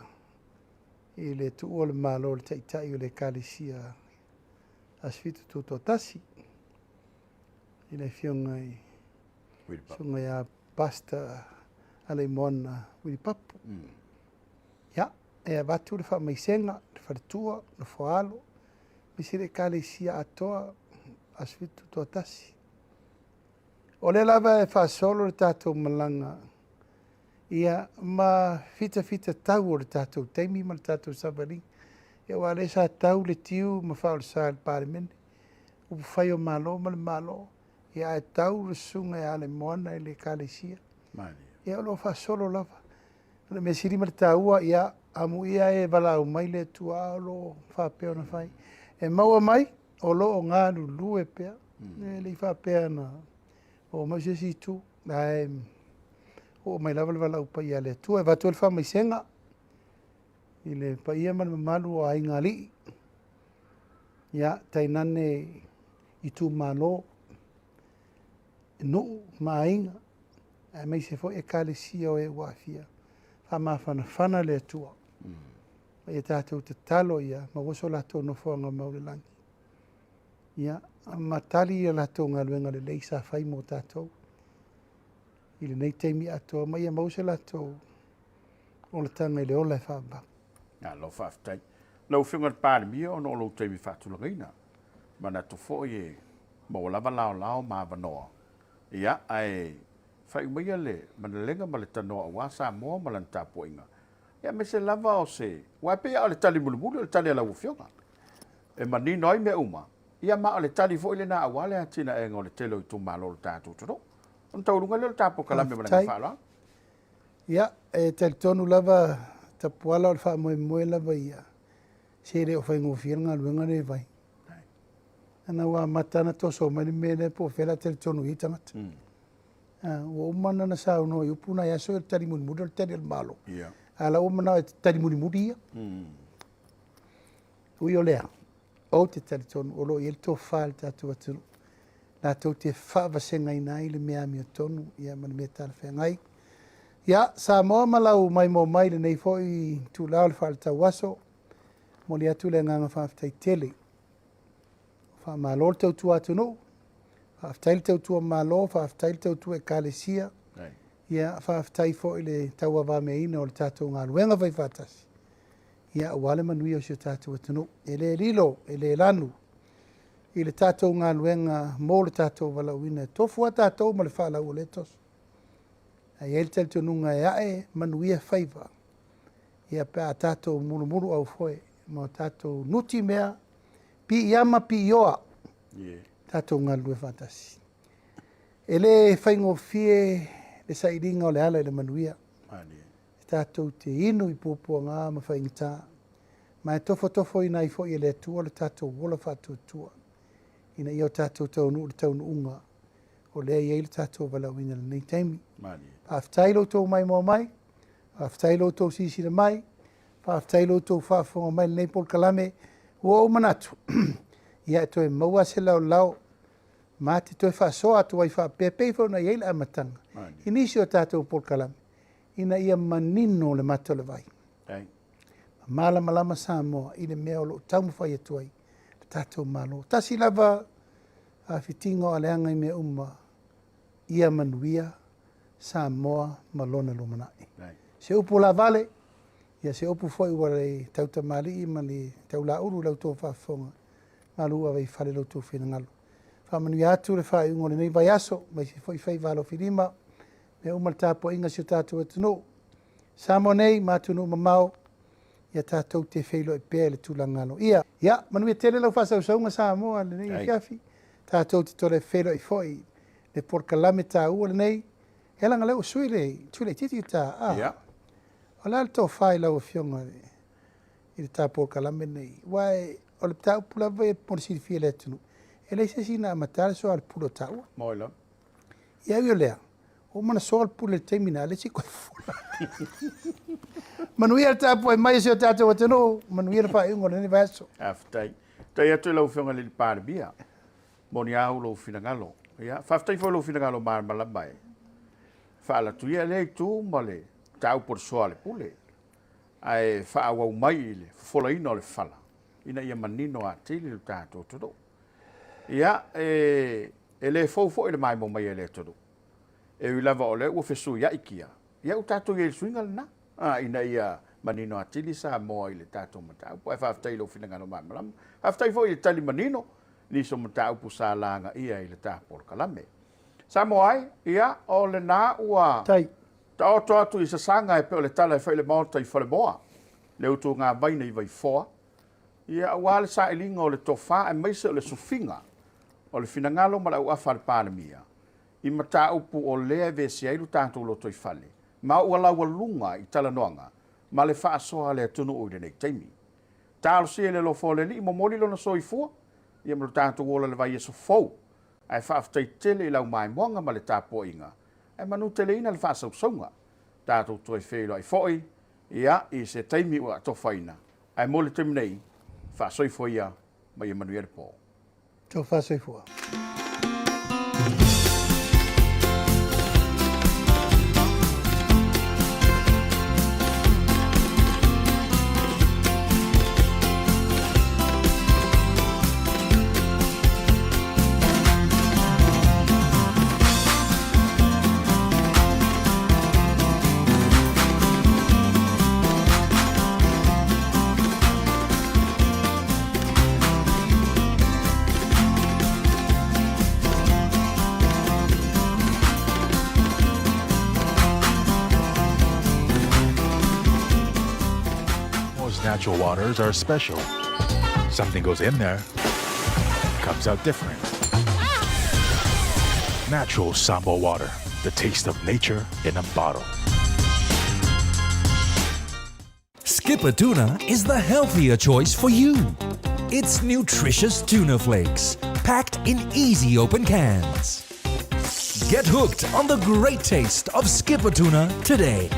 i le tuua o le Malo e le Taitai o le Ekalesia Aso Fitu Tutoatasi, i le Afioga i Susuga ia Pastor Alaimoana Wilipapu. Ia, e avatu le faamaisega i le faletua, nofoaalo, aemaise le Ekalesia atoa Aso Fitu Tutoatasi. O lea lava e faasolo le tatou malaga, ia, ma fitafita tau o le tatou taimi ma le tatou savaliga. Ia aua o lea sa tau le tiu ma faaolesa i le Palemene, upufai o Malo ma le Malo, ia ae tau le Susuga ia Alaimoana i le Ekalesia. Ia o lo o faasolo lava. O le mea sili ma le taua, ia, amuia e valaau mai le Atua a o lo o faapea ona fai. E maua mai, o lo o galulue pea. E le i faapea na oo mai se isi itu, ae oo mai lava le valaau paia a le Atua. E avatu ai le faamaisega i le paia ma le mamalu o aiga alii, ia, tainane itumalo, nuu ma aiga, aemaise foi Ekalesia o e ua aafia. Faamafanafana le Atua. Ma ia tatou tatalo ia maua so latou nofoaga mau i le lagi. Ia, ma tali a latou galuega lelei sa fai mo tatou i lenei taimi atoa, ma ia maua se latou olataga i le ola e faavavau. Malo faafetai. Lau Afioga i le Palemia, ona o lou taimi faatulagaina, manatu foi e maua lava laolao ma avanoa, ia, ae faaiu maia le manalega ma le tanoa aua Samoa ma lana tapuaiga, ia, aemaise lava o se, aua e pei lava o le tali mulimuli o le tali a lau Afioga, e manino ai mea uma, ia, ma o le tali foi lena aua le atinaega o le tele o itumalo o le tatou atunuu. Ona taualuga lea o le ta polokalame ma le agaga faaaloalo. Ia, e talitonu lava Tapuala o le faamoemoe lava ia, se le o faigofie le galuega lenei e fai. Ana ua amata ona toso mai le mea lea po o fea o le a talitonu i ai tagata. Ua uma ona saunoa i upu nai aso, o le tali mulimuli o le tali a le Malo. A o la ua manao e tali mulimuli ia. Ui o lea, ou te talitonu o lo o i ai le tofa i le tatou atunuu, latou te faavasegaina ai le mea amiotonu ia ma le mea talafeagai. Ia, Samoa ma lau maimoa mai i lenei foi itula o le faaletauaso, momoli atu le agaga faafetai tele. Faamalo le tautua atunuu, faafetai le tautua Malo, faafetai le tautua Ekalesia, ia faafetai foi i le tauavameaina o le tatou galuega faifaatasi, ia aua le manuia o si o tatou atunuu. E le lilo, e le lanu i le tatou galuega mo le tatou valaauina. E tofu lava tatou ma le faalau o lea toso. Ae i ai le talitonuga e ae manuia faiva, ia pe a tatou mulumuluaufoe ma tatou nutimea, piiama piioa, tatou galulue faatasi. E le faigofie le sailiga o le ala i le manuia. E tatou te inu i puapuaga ma faigata, ma e tofotofoina ai foi e le Atua le tatou ola faatuatua, ina ia o tatou taunuu i le taunuuga. O lea e i ai le tatou valaauina i lenei taimi. Faafetai lo outou maimoa mai, faafetai lo outou silasila mai, faafetai lo outou faafofoga mai i lenei polokalame. Ua ou manatu, ia e toe maua se laolao ma te toe faasoa atu ai faapea pei foi ona i ai le amataga i nisi o tatou polokalame ina ia manino le mata o le vai. Ma malamalama Samoa i le mea o lo o taumafai atu ai le tatou Malo. Tasi lava fitiga o aleaga i mea uma, ia manuia Samoa ma lona lumanai. Se upu lavale, ia se upu foi ua le tautamalii ma le taulaulu i la outou faafofoga, malu ave i fale lo outou finagalo. Faamanuia atu le faaiuga o lenei vaiaso, aemaise foi faiva alofilima, mea uma le tapuaiga a si o tatou atunuu. Samoa nei ma atunuu mamao, ia tatou te feiloai pea i le tulaga aloaia. Ia, manuia tele lau faasausauga Samoa i lenei afiafi. Tatou te tole feiloai foi i le polokalame taua lenei. Ia leaga o lea ua sui le sui laitiiti le ta. Ah. Yeah. O le a le tofa i lau Afioga i le ta polokalame lenei? Aua o le mataupu lava ia mo le silafia e le atunuu, e leai se isi na amata le soa o le pule o taua. Moi lava. Ia ui o lea, ua uma ona soa le pule i le taimi na, le isi koe fola. Manuia le tapuai mai a si o tatou atunuu, manuia le faaiuga o lenei vaiaso. Faafetai. Faafetai atu i lau Afioga i le Palemia. Moni au lou finagalo. Ia, faafetai foi lou finagalo malamalama e faalatuia lea itu ma le mataupu o le soa a le pule. Ae faaauau mai i le fofolaina o le fala ina ia manino atili lo tatou atunuu. Ia, e, e le fou foi le maimoa mai a le atunuu. E ui lava o lea ua fesuiai kia, ia ua tatou i ai i le suiga lena, a, ina ia manino atili Samoa i le tatou mataupu. Ae faafetai i lou finagalo malamalama. Faafetai foi i le tali manino i nisi o mataupu sa lagaia i le ta polokalame. Samoa ai, ia, o lena ua Tai. taoto atu i sasaga e pei o le tala e fai i le Maota i Falemoa, le utuga vaina i Vaifoa, ia, aua le sailiga o le tofa aemaise o le sufiga o le finagalo ma le auafa a le Palemia i mataupu o lea e vesia ai lo tatou lotoifale ma ua laualuga i talanoaga ma le faasoa a le atunuu i lenei taimi. Talosia i le alofa o le Alii, momoli lona soifua ia ma lo tatou ola i le vaiaso fou, ae faafetai tele i lau maimoaga ma le tapuaiga, ae manuteleina le faasausauga. Tatou toe feiloai foi ia i se taimi ua atofaina, ae mo le taimi nei, faasoifua ia ma ia manuia le po. Tofa soifua. Most natural waters are special. Something goes in there, comes out different. Natural Samoa water, the taste of nature in a bottle. Skippa Tuna is the healthier choice for you. It's nutritious tuna flakes, packed in easy open cans. Get hooked on the great taste of Skippa Tuna today.